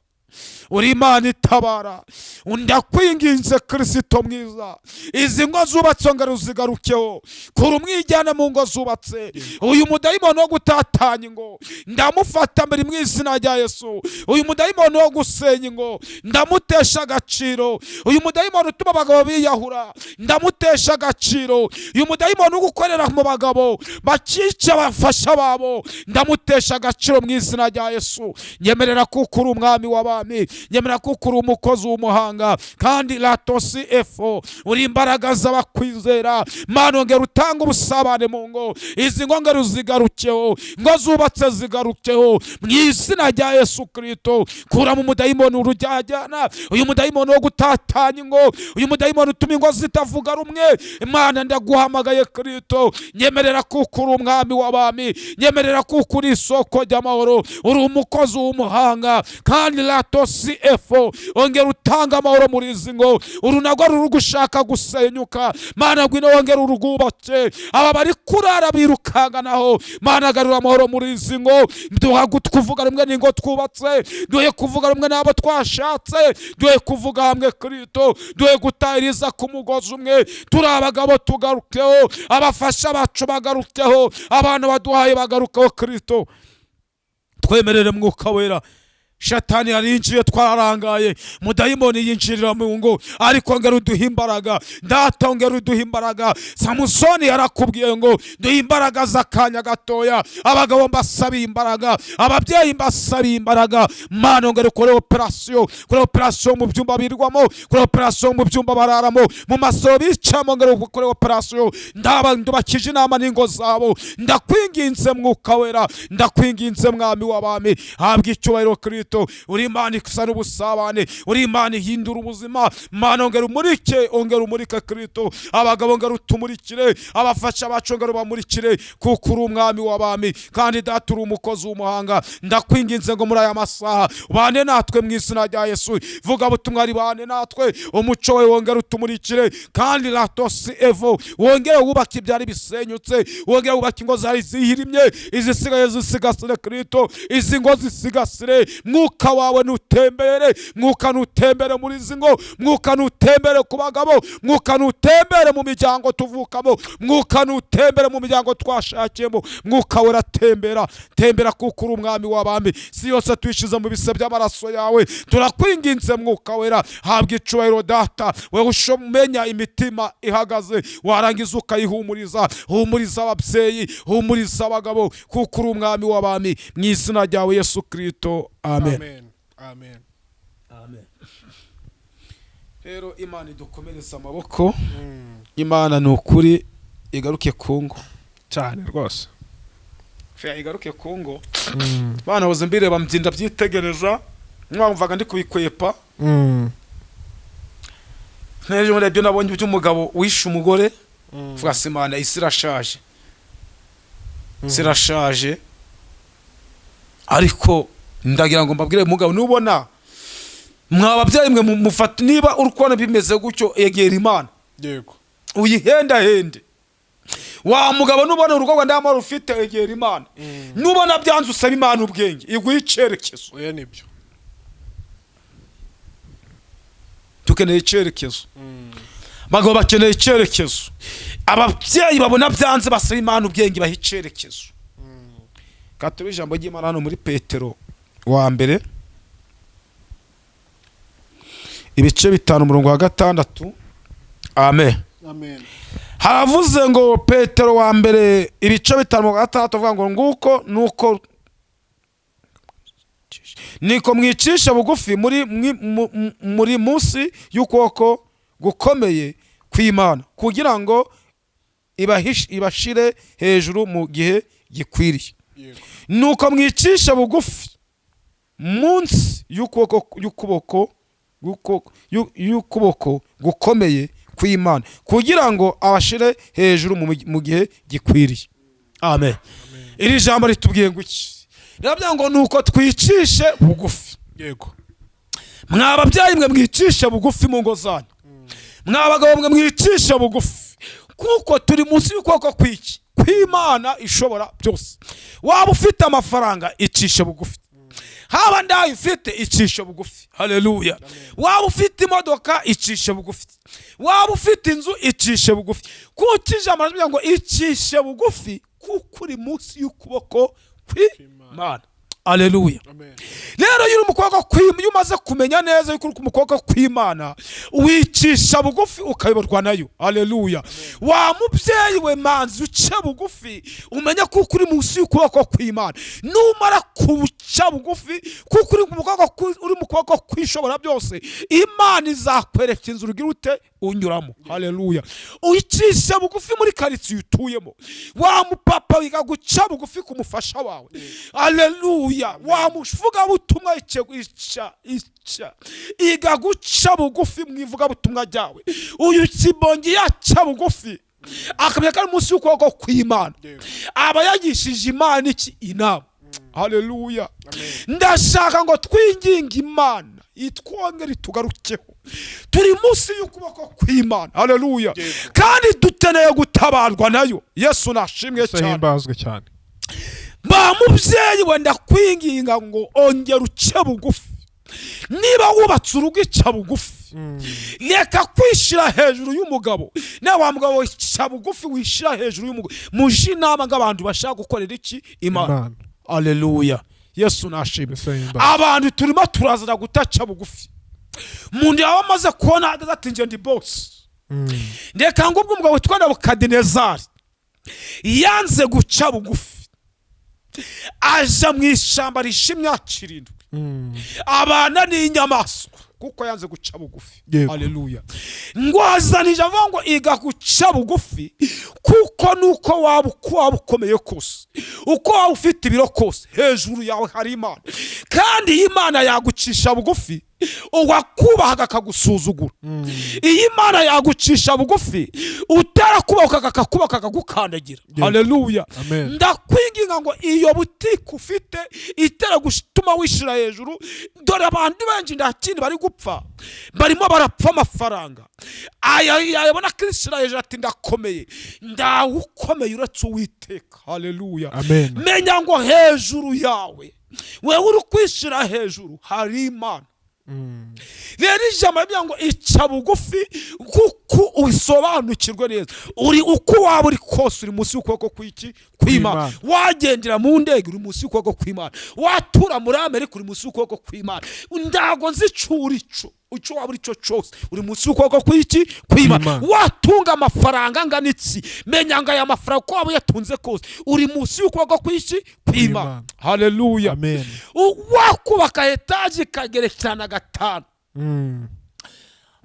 uri Imana itabara. Ndakwinginze, Kirisito mwiza, izi ngo zubatse ngo uzigarukeho, kura umwijyane mu ngo zubatse. Uyu mudayimoni wo gutatanya ingo ndamufata mbere mu izina rya Yesu. Uyu mudayimoni wo gusenya ingo ndamutesha agaciro. Uyu mudayimoni utuma abagabo biyahura ndamutesha agaciro. Uyu mudayimoni wo gukorera mu bagabo bakica abafasha babo ndamutesha agaciro mu izina rya Yesu. Nyemerera kuko uri umwami w'abami, nyemerera kuko uri umukozi w'umuhanga, kandi latosi efo, uri imbaraga z'abakwizera. Mana, ongera utanga ubusabane mu ngo. Izi ngo ngero uzigarukeho, ngo zubatse zigarukeho mu izina rya Yesu Kirisito. Kuramo umudayimoni urujyajyana, uyu mudayimoni wo gutatanya ingo, uyu mudayimoni utuma ingo zitavuga rumwe. Imana, ndaguhamagaye Kirisito, nyemerera kuko uri umwami w'abami, nyemerera kuko uri isoko ry'amahoro, uri umukozi w'umuhanga, kandi latosi efo, ongera utanga amahoro muri izi ngo. Uru narwo ruri gushaka gusenyuka, Mana, ngwino wongera urwubake. Aba bari kurara birukanga naho, Mana, garura amahoro muri izi ngo. Duha kuvuga rumwe n'ingo twubatse, duhe kuvuga rumwe n'abo twashatse, duhe kuvuga hamwe Kirito, duhe gutahiriza ku mugozi umwe. Turi abagabo tugarukeho, abafasha bacu bagarukeho, abantu baduhaye bagarukeho. Kirito, twemerere. Mwuka Wera, Shatani yarinjiye twararangaye, mudayimoni yinjirira mu ngo, ariko ngera uduha imbaraga. Data, ngera uduha imbaraga. Samusoni yarakubwiye ngo duhe imbaraga z'akanya gatoya. Abagabo mbasabiye imbaraga, ababyeyi mbasabiye imbaraga. Mana, ngera ukore operasiyo, kore operasiyo mu byumba birirwamo, kore operasiyo mu byumba bararamo, mu masoro bicamo, ngera ukore operasiyo. Ndaba ndubakije inama n'ingo zabo. Ndakwinginze, Mwuka Wera, ndakwinginze, Mwami w'abami, habwa icyubahiro. Kristo, uri Imana isa n'ubusabane, uri Imana ihindura ubuzima. Mana, ongera umurike, ongera umurike. Kristo, abagabo ngera utumurikire, abafasha bacu ngera ubamurikire, kuko uri umwami w'abami, kandi Data, uri umukozi w'umuhanga. Ndakwinginze ngo muri aya masaha bane natwe mu izina rya Yesu. Vuga butumwa ribane natwe, umuco wawe wongere utumurikire, kandi latosi evo, wongere wubake ibyari bisenyutse, wongere wubake ingo zari zihirimye, izisigaye zisigasire. Kristo, izi ngo zisigasire. Mwuka wawe nutembere, Mwuka nutembere muri izi ngo, Mwuka nutembere ku bagabo, Mwuka nutembere mu miryango tuvukamo, Mwuka nutembere mu miryango twashakiyemo. Mwuka uratembera, tembera, kuko uri umwami w'abami. Si yose tuyishize mu bise by'amaraso yawe. Turakwinginze, Mwuka Wera, habwa icubahiro. Data, wewe umenya imitima ihagaze, warangiza ukayihumuriza. Humuriza ababyeyi, humuriza abagabo, kuko uri umwami w'abami. Mu izina ryawe Yesu Kristo, amen. Amen, amen. Amen. Rero Imana idukomereze amaboko. Imana ni ukuri igaruke ku ngo. Cyane rwose. Fea igaruke ku ngo. Bana hoze mbireba, mbyinda byitegereza, mwumvaga ndi kubikwepa. N'ejo urebye nabonye iby'umugabo wishe umugore, vuga se Imana, isi irashaje, isi irashaje. Ariko ndagira ngo mbabwire, mugabo nubona, mwa babyeyi mwe, mufata niba uri kubona bimeze gutyo, egera Imana, uyihendahende. Wa mugabo, nubona urugo rwawe nta mahoro ufite, egera Imana. Nubona byanze, usaba Imana ubwenge, iguhe icyerekezo. Oya, nibyo. Dukeneye icyerekezo. Abagabo bakeneye icyerekezo. Ababyeyi babona byanze, basaba Imana ubwenge, baha icyerekezo. Katube ijambo ry'Imana hano muri Petero wa mbere, ibice 5, umurongo wa 6. Amen. Amen. Haravuze ngo, Petero wa mbere, ibice 5, umurongo wa 6, avuga ngo nguko nuko niko mwicisha bugufi muri munsi y'ukuboko gukomeye kw'Imana, kugira ngo ibashire hejuru mu gihe gikwiriye. Nuko mwicisha bugufi munsi y'ukuboko gukomeye kw'Imana, kugira ngo abashire hejuru mu gihe gikwiriye. Amen. Iri jambo ritubwiye ngo iki? Riravuga ngo nuko twicishe bugufi. Mwa babyeyi mwe, mwicishe bugufi mu ngo zanyu. Mwa bagabo mwe, mwicishe bugufi, kuko turi munsi y'ukuboko kw'iki? Kw'Imana ishobora byose. Waba ufite amafaranga, icishe bugufi. Haba ndayo ufite, icishe bugufi. Haleluya! Waba ufite imodoka, icishe bugufi. Waba ufite inzu, icishe bugufi, kuko ijambo rivuga ngo icishe bugufi kuko uri munsi y'ukuboko kw'Imana. Aleluya! Rero iyo uri mu kuboko kw'Imana, iyo umaze kumenya neza yuko uri mu kuboko kw'Imana, wicisha bugufi ukayoborwa nayo. Aleluya! Wa mubyeyi we, manzi uce bugufi, umenye kuko uri munsi y'ukuboko kw'Imana. Numara kubuca bugufi kuko uri mu kuboko kw'Ishobora byose, Imana izakwereka inzira ugira ute? Unyuramo. Haleluya! Uyicishe bugufi muri karitsiye utuyemo. Wa mupapa, wiga guca bugufi ku mufasha wawe. Haleluya! Wa muvugabutumwa, ica ica iga guca bugufi mu ivugabutumwa ryawe. Uyu Kibongi yaca bugufi akamenya ko ari munsi y'ukuboko kw'Imana, aba yagishije Imana iki? Inama. Haleluya! Ndashaka ngo twinginge Imana itwongere itugarukeho. Turi munsi y'ukuboko kw'Imana. Haleluya! Kandi dukeneye gutabarwa nayo. Yesu nashimwe cyane. Himbazwe cyane. Ba mubyeyi we, ndakwinginga ngo ongera uce bugufi. Niba wubatse urugo, ica bugufi, reka kwishyira hejuru y'umugabo. Nawe wa mugabo, ica bugufi, wishyira hejuru y'umugabo. Muje inama nk'abantu bashaka gukorera iki? Imana. Imana. Aleluya! Yesu nashimwe. Yesu ahimbazwe. Abantu turimo turazana gutaca bugufi. Umuntu yaba amaze kubona ahagaze ati: "Njye ndi boss." Reka ngo ubwo umugabo witwa Nebukadinezari yanze guca bugufi, aja mu ishyamba risha imyaka 7, abana n'inyamaswa kuko yanze guca bugufi. Haleluya! Ngo azanije avuga ngo iga guca bugufi, kuko nuko waba, uko waba ukomeye kose, uko waba ufite ibiro kose, hejuru yawe hari Imana. Kandi iyi Imana yagucisha bugufi, uwakubahaga akagusuzugura. Iyi Imana yagucisha bugufi, utarakubahukaga akakubaka, akagukandagira. Haleluya! Amen. Ndakwinginga ngo iyo butike ufite itera gutuma wishyira hejuru. Dore abantu benshi nta kindi bari gupfa, barimo barapfa amafaranga. Aya yabona akishyira hejuru ati: "Ndakomeye." Ndawukomeye uretse Uwiteka. Haleluya! Amen. Menya ngo hejuru yawe, wewe uri kwishyira hejuru, hari Imana. Rero ijambo rivuga ngo ica bugufi kuko usobanukirwe neza uri uko waba uri kose, uri munsi y'ukuboko kw'iki? Kw'Imana. Kw'Imana. Wagendera mu ndege, uri munsi y'ukuboko kw'Imana. Watura muri Amerika, uri munsi y'ukuboko kw'Imana. Ndago nzi ico uri cyo, icyo waba uri cyo cyose, uri munsi y'ukuboko kw'iki? Kw'Imana. Kw'Imana. Watunga amafaranga angana iki, menya ngo aya mafaranga uko waba uyatunze kose, uri munsi y'ukuboko kw'iki? Kw'Imana. Kw'Imana. Haleluya! Amen. Wakubaka etaje ikagerekerana gatanu,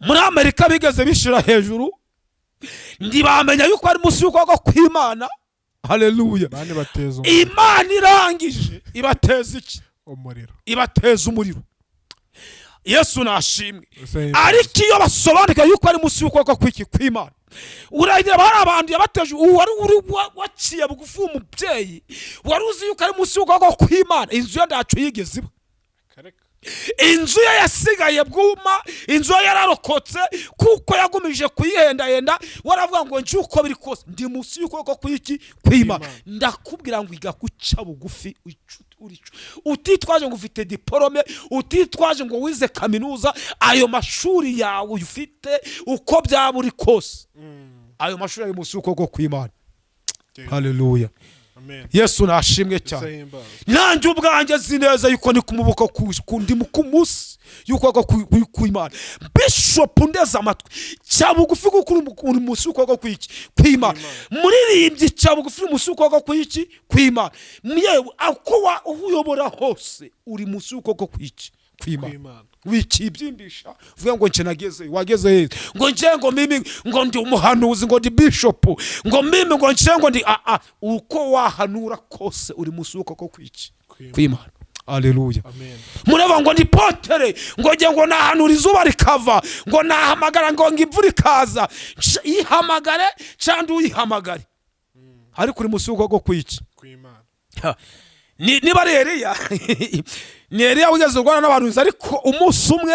muri Amerika bigeze bishyira hejuru, ntibamenya yuko ari munsi y'ukuboko kw'Imana. Haleluya! Bane bateza Imana irangije ibateza iki? umuriro. Ibateza umuriro. Yesu nashimwe. Yesu ahimbazwe. Ariko iyo basobanuka yuko ari munsi y'ukuboko kw'iki? Kw'Imana. Uragira hari abantu yabateje. Ubu wari uri waciye bugufi, umubyeyi wari uzi yuko ari munsi y'ukuboko kw'Imana, inzu ye ntacyo yigeze iba. Inzu ye yasigaye bwuma, inzu ye yararokotse kuko yagumije kuyihendahenda. Waravuga ngo: "Nje uko biri kose ndi munsi y'ukuboko kw'iki? Kw'Imana." Kw'Imana. Ndakubwira ngo iga guca bugufi urico, utitwaje ngo ufite diporome, utitwaje ngo wize kaminuza. Ayo mashuri yawe ufite, uko byaba uri kose, ayo mashuri ari munsi y'ukuboko kw'Imana. Haleluya! Amen. Yesu nashimwe Yesu cyane. ahimbazwe. Nanjye ubwanjye nzi neza yuko ni ku maboko ndi ku munsi y'ukuboko kw'Imana. Bishopu, ndeze amatwi, cya bugufi kuko uri munsi y'ukuboko kw'iki? Kw'Imana. Muririmbyi, cya bugufi, uri munsi y'ukuboko kw'iki? Kw'Imana. Yewe, uko uyobora hose, uri munsi y'ukuboko kw'iki? kw'Imana. Kw'Imana. Wikibyimbisha uvuge ngo nje nageze, wageze heza, ngo nje, ngo mimi, ngo ndi umuhanuzi, ngo ndi bishop, ngo mimi, ngo nje, ngo ndi a uko wahanura kose uri munsi y'ukuboko kw'iki? Kw'Imana. Kw'Imana. Aleluya. Amen. Mureba ngo ndi potere, ngo nge, ngo nahanura izuba rikava, ngo nahamagara ngo imvura ikaza. Ihamagare cyangwa uyihamagare, ariko uri munsi y'ukuboko kw'iki? Kw'Imana. Ha. Niba ari Eliya, ni Eliya wigeze urwana n'abantu, ariko umunsi umwe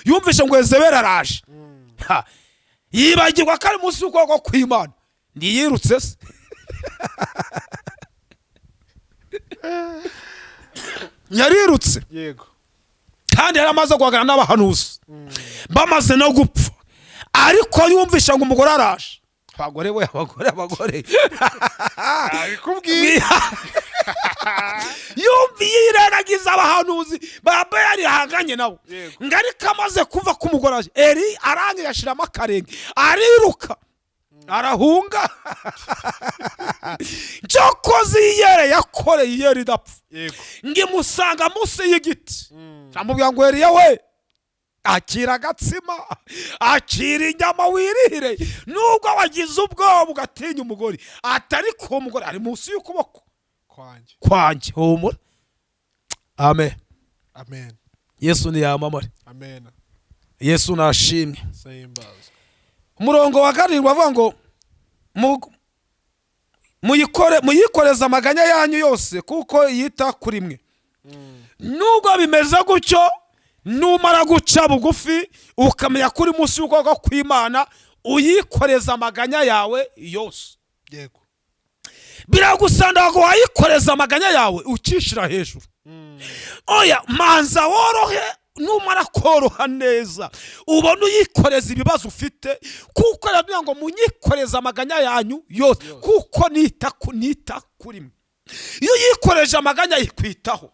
yumvise ngo Yezebeli araje. Ha. Yibagirwa ko ari munsi y'ukuboko kw'Imana. Ntiyirutse se? Yarirutse. Yego. Kandi yari amaze guhangana n'abahanuzi bamaze no gupfa, ariko yumvisha ngo umugore araje. Abagore we, abagore, abagore! Abikubwiye. Yumva yirengagiza abahanuzi ba Bayali yahanganye nabo. Yego. Ngo ariko amaze kuva ku mugore aje, Eri arangije ashiramo akarenge, ariruka, arahunga. Cyokoze iyere yakoreye iyere idapfa. Yego. Ngo imusanga munsi y'igiti, amubwira ngo: "Eliya we, akira agatsima, akira inyama wirire, nubwo wagize ubwoba ugatinya umugore." Atari ko umugore ari munsi y'ukuboko kwanjye. Kwanjye, humura. Amen. Amen. Yesu niyamamare. Amen. Yesu nashimwe. Sahimbazwe. Umurongo wa 7 avuga ngo muyikoreze amaganya yanyu yose kuko yita kuri mwe. Nubwo bimeze gutyo, numara guca bugufi ukamenya ko uri munsi y'ukuboko kw'Imana, uyikoreza amaganya yawe yose. Yego. Biragusanda ngo wayikoreza amaganya yawe ukishyira hejuru. Oya, manza worohe. Numara koroha neza, ubone uyikoreza ibibazo ufite, kuko aravuga ngo munyikoreze amaganya yanyu yose kuko nita kuri mwe. Iyo uyikoreje amaganya ikwitaho,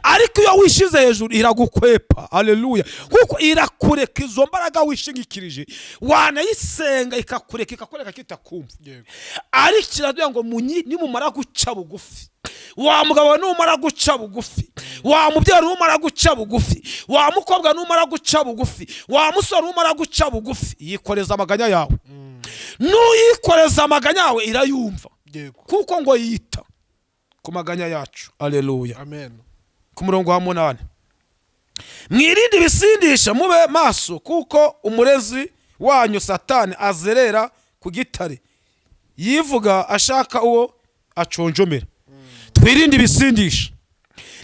ariko iyo wishyize hejuru iragukwepa. Aleluya! Kuko irakureka. Izo mbaraga wishingikirije, wanayisenga ikakureka, ikakureka kitakumva. Yego. Ariko iravuga ngo nimumara guca bugufi, wa mugabo numara guca bugufi, wa mubyeyi numara guca bugufi, wa mukobwa numara guca bugufi, wa musore numara guca bugufi, yikoreza amaganya yawe. Nuyikoreza amaganya yawe irayumva. Yego. Kuko ngo yita ku maganya yacu. Aleluya. Amen. Ku murongo wa 8: "Mwirinde ibisindisha, mube maso, kuko umurezi wanyu Satani azerera ku gitare yivuga ashaka uwo aconjomera." Twirinde ibisindisha.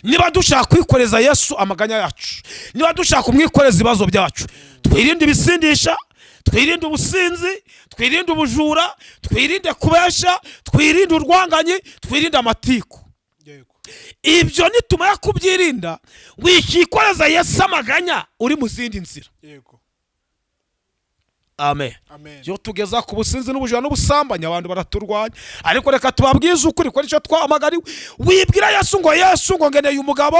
Niba dushaka kwikoreza Yesu amaganya yacu, niba dushaka kumwikoreza ibibazo byacu, twirinde ibisindisha, twirinde ubusinzi, twirinde ubujura, twirinde kubesha, twirinde urwanganyi, twirinde amatiku. Yego. Ibyo nitumara kubyirinda, wikikoreza Yesu amaganya uri mu zindi nzira. Yego. Amen. Amen. Iyo tugeza ku businzi n'ubujura n'ubusambanyi, abantu baraturwanya, ariko reka tubabwize ukuri ko nicyo twahamagariwe. Wibwira Yesu ngo: "Yesu," ngo "ngeneye umugabo,"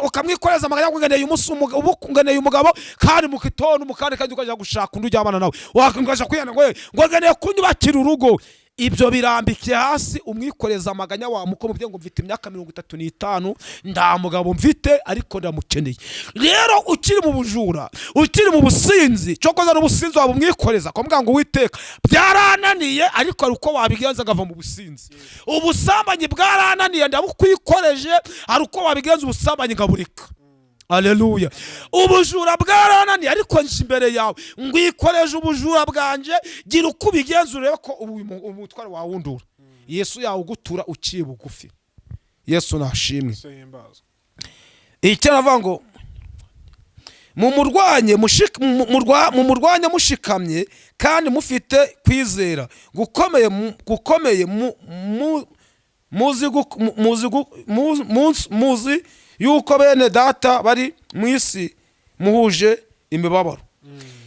ukamwikoreza amaganya ngo "ngeneye umunsi ubu, ngeneye umugabo," kandi mu gitondo mukandi kandi ukajya gushaka undi ujyamana nawe, wakajya kwihana ngo: "Eh, ngo ngeneye kunyubakira urugo." Ibyo birambike hasi, umwikoreza amaganya. Wa muko mubye ngo: "Mfite imyaka 35, nta mugabo mfite, ariko ndamukeneye." Rero ukiri mu bujura, ukiri mu businzi, cyokoza n'ubusinzi waba umwikoreza, kumubwira ngo: "Uwiteka, byarananiye, ariko hari uko wabigenza agava mu businzi. Ubusambanyi bwarananiye, ndabukwikoreje, hari uko wabigenza ubusambanyi nkabureka." Aleluya! "Ubujura bwarananiye, ariko nje imbere yawe ngwikoreje ubujura bwanjye. Gira uko ubigenza urebe ko ubu umutwaro wawundura." Yesu yawugutura uciye bugufi. Yesu nashimwe. Sahimbazwe. Icyo aravuga ngo mumurwanye mushikamye kandi mufite kwizera gukomeye, gukomeye, muzi yuko bene data bari mu isi muhuje imibabaro.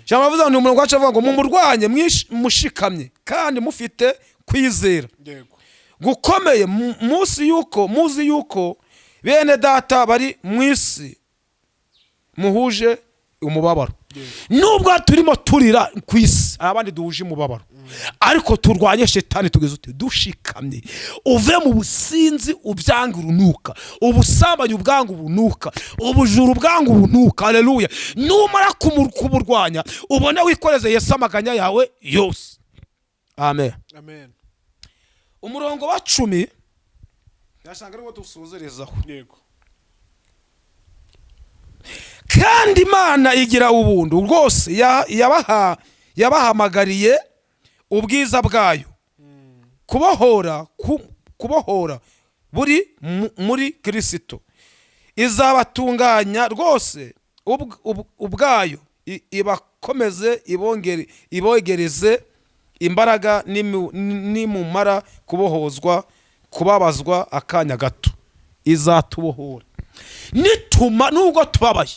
Ijambo avuze ngo ni umurongo wacu, avuga ngo mumurwanye mushikamye kandi mufite kwizera Yego. gukomeye, munsi yuko muzi yuko bene data bari mu isi muhuje Umubabaro, nubwo turimo turira ku isi, hari abandi duhuje umubabaro, ariko turwanye shetani tugeze ute? Dushikamye. Uve mu businzi, ubyanga urunuka, ubusambanyi ubwanga ubunuka, ubujura ubwanga ubunuka. Haleluya! Numara kuburwanya, ubone wikoreze Yesu amaganya yawe yose. Amen. Amen. Umurongo wa 10 ndashaka ariwo dusozerezaho. Yego. Kandi Imana igira ubuntu rwose, yabahamagariye ubwiza bwayo, kubohora buri muri Kirisito, izabatunganya rwose ubwayo, ibakomeze, ibogereze imbaraga. Nimumara kubohozwa kubabazwa akanya gato, izatubohora. Nituma nubwo tubabaye,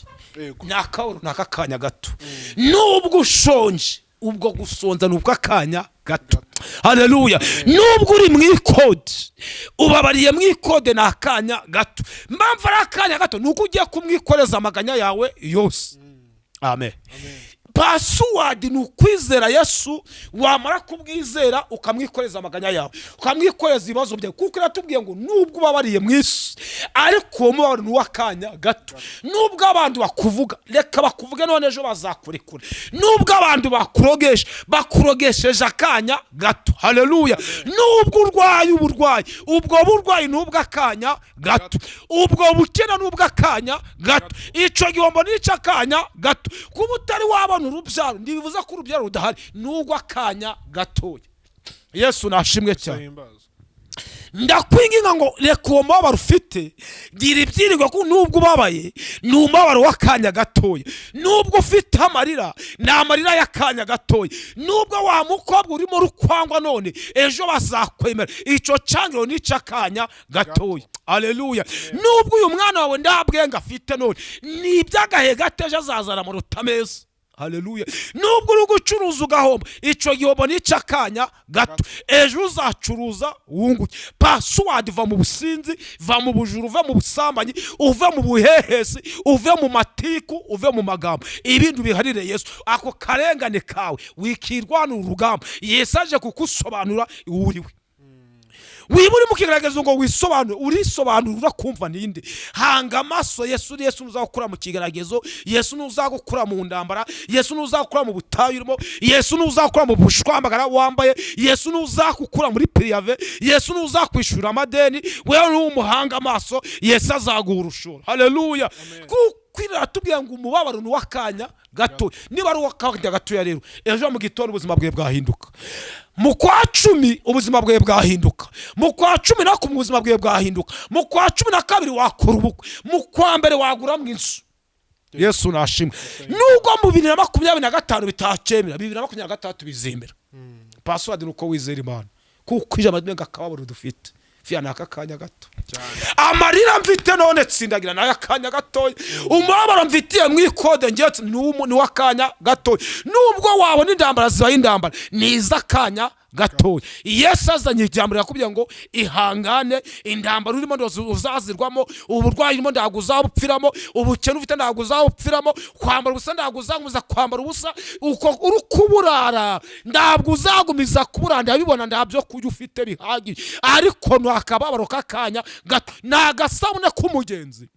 ni akaburo, ni akanya gato. Nubwo ushonje, ubwo gusonza ni ubw'akanya gato. Haleluya! Nubwo uri mu ikode, ubabariye mu ikode, ni akanya gato. Mpamvu ari akanya gato ni uko ugiye kumwikoreza amaganya yawe yose. Amen. Password ni ukwizera Yesu. Wamara kubwizera, ukamwikoreza amaganya yawe, ukamwikoreza ibibazo byawe, kuko iratubwiye ngo nubwo ubabariye mu isi, ariko uwo mubabaro ni uw'akanya gato. Nubwo abantu bakuvuga, reka bakuvuge none, ejo bazakurekura. Nubwo abantu bakurogesha, bakurogesheje akanya gato. Haleluya! Nubwo urwaye uburwayi, ubwo burwayi ni ubw'akanya gato, ubwo bukene ni ubw'akanya gato, icyo gihombo ni icy'akanya gato. Kuba utari wabona urubyaro ntibivuze ko urubyaro rudahari, ni urw'akanya gatoya. Yesu nashimwe cyane. Himbazwe. Ndakwinginga ngo reka uwo mubabaro ufite, gira ibyiringiro ko nubwo ubabaye, ni umubabaro w'akanya gatoya. Nubwo ufite amarira, ni amarira y'akanya gatoya. Nubwo wa mukobwa urimo urukwangwa none, ejo bazakwemera. Icyo cyangiro ni icy'akanya gatoya. Aleluya! Nubwo uyu mwana wawe nta bwenge afite none, ni iby'agahe gato, ejo azazana amanota meza. Haleluya! Nubwo uri gucuruza ugahomba, icyo gihombo ni icy'akanya gato, ejo uzacuruza wunguke. Password: va mu businzi, va mu bujura, uve mu busambanyi, uve mu buhehesi, uve mu matiku, uve mu magambo, ibindi ubiharire Yesu. Ako karengane kawe wikirwana urugamba, Yesu aje kugusobanura uriwe. Wiba uri mu kigaragazo ngo wisobanure, urisobanura urakumva ninde? Hanga amaso Yesu. Yesu ntuzagukura mu kigaragazo, Yesu ntuzagukura mu ndambara, Yesu ntuzagukura mu butayu urimo, Yesu ntuzakura mu bushwambagara wambaye, Yesu ntuzakukura muri préavis, Yesu ntuzakwishyura amadeni. Wewe n'umuhanga amaso Yesu, azaguha urushuro. Haleluya! Kuko iratubwira ngo umubabaro ni uw'akanya gato. Niba ari uw'akanya gatoya rero, ejo mu gitondo ubuzima bwawe bwahinduka, mu kwa 10 ubuzima bwawe bwahinduka, mu kwa 11 ubuzima bwawe bwahinduka, mu kwa 12 wakora ubukwe, mu kwa mbere waguramo inzu. Yesu nashimwe. Nubwo mu 2025 bitacyemera, 2026 bizemera. Password ni uko wizera Imana, kuko ijambo ry'Imana, akababaro dufite fiya ni aka kanya gato, amarira mfite none tsindagira nayo akanya gatoya, umubabaro mfitiye mu ikode ngiye ni uw'akanya gatoya. Nubwo wabona intambara zibaye intambara, ni iz'akanya gatoya. Yesu azanye ijambo rirakubwira ngo ihangane, intambara urimo uzazirwamo, uburwayi urimo ntabwo uzabupfiramo, ubukene ufite ntabwo uzabupfiramo, kwambara ubusa ntabwo uzagumiza kwambara ubusa, uko uri kuburara ntabwo uzagumiza kuburara. Ndabibona, nta byo kurya ufite bihagije, ariko ni akababaro k'akanya gato, ni agasabune k'umugenzi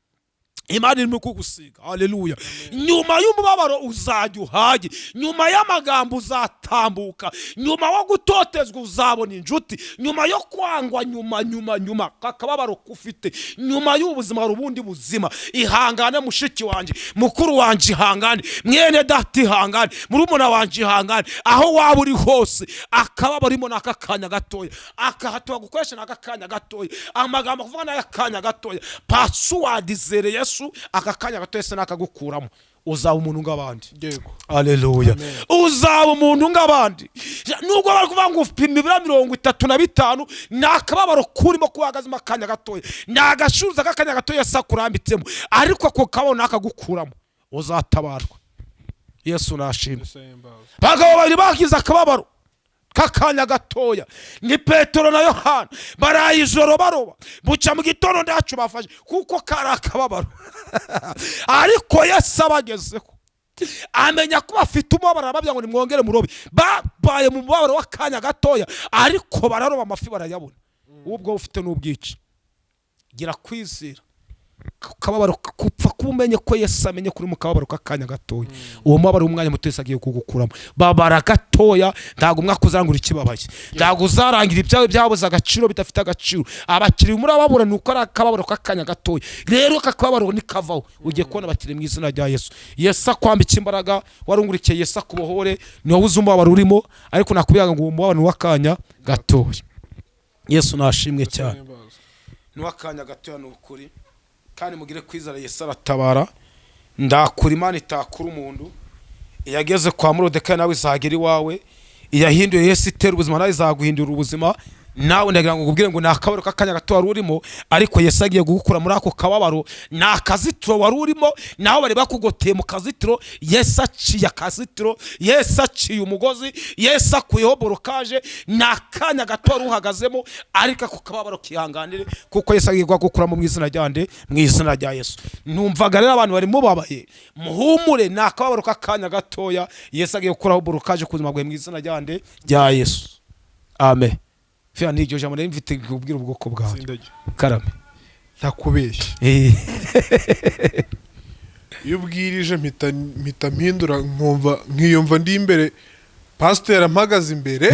Imana irimo kugusiga. Haleluya! Nyuma y'umubabaro uzajya uhage, nyuma y'amagambo uzatambuka, nyuma wo gutotezwa uzabona inshuti, nyuma yo kwangwa, nyuma, nyuma, nyuma akababaro kufite, nyuma y'ubuzima hari ubundi buzima. Ihangane mushiki wanjye, mukuru wanjye, ihangane mwene data, ihangane murumuna wanjye, ihangane aho waba uri hose. Akababaro urimo ni aka kanya gatoya, akahato gukoresha ni aka kanya gatoya, amagambo kuvuga ni aya kanya gatoya. Password: zere Yesu. Aka kanya gatoya se nakagukuramo, uzaba umuntu nk'abandi. Aleluya! Uzaba umuntu nk'abandi. Nubwo bari kuvuga ngo upima ibiro 35, ni akababaro kurimo kuhagazemo akanya gatoya, ni agashuza k'akanya gatoya sa kurambitsemo, ariko ako kababaro nakagukuramo uzatabarwa. Yesu nashimwe. Abagabo babiri bagize akababaro k'akanya gatoya ni Petero na Yohana. Baraye ijoro baroba, bucya mu gitondo ndacu bafashe, kuko kari akababaro, ariko Yesu abagezeho. Amenya ko bafite umubabaro, arababwira ngo nimwongere murobe. Babaye mu mubabaro w'akanya gatoya, ariko bararoba amafi barayabona. Ubwo ufite n'ubwici, gira kwizera ku kababaro, kupfa kuba umenye ko Yesu amenye kuri mu kababaro k'akanya gatoya. Uwo mubabaro w'umwanya muto Yesu agiye kugukuramo. Babara gatoya, ntabwo umwaka uzarangura ikibabaye, ntabwo uzarangira ibyawe byabuze agaciro, bidafite agaciro. Abakiriya murababura ni uko ari akababaro k'akanya gatoya. Rero aka kababaro nikavaho, ugiye kubona abakiriya mu izina rya Yesu. Yesu akwambika imbaraga, warungurikiye, Yesu akubohore. Ni wowe uzi umubabaro urimo, ariko nakubwira ngo uwo mubabaro ni uw'akanya gatoya. Yesu nashimwe cyane, ni uw'akanya gatoya, ni ukuri. Kandi mugire kwizera, Yesu aratabara. Ndakura Imana itakura umuntu. Iyageze kwa Morodekayi nawe izagera iwawe. Iyahinduye Yesu itera ubuzima, nawe izaguhindura ubuzima. Nawe ndagira ngo nkubwire ngo ni akababaro k'akanya gato wari urimo, ariko Yesu agiye kugukura muri ako kababaro. Ni akazitiro wari urimo, naho bari bakugoteye mu kazitiro. Yesu aciye akazitiro, Yesu aciye umugozi, Yesu akuyeho blocage. Ni akanya gato wari uhagazemo, ariko ako kababaro kihanganire, kuko Yesu agiye kugukuramo mu izina rya nde? Mu izina rya Yesu. Numvaga rero abantu bari mubabaye, muhumure, ni akababaro k'akanya gatoya. Yesu agiye gukuraho blocage ku buzima bwawe mu izina rya nde? Rya Yesu. Amen. Fia, ni iryo jambo nari mfite kubwira ubwoko bwawe. Sindajya. Karame. Ntakubeshye, iyo ubwirije mpita mpindura, nkumva nkiyumva ndi imbere, pasiteri ampagaze imbere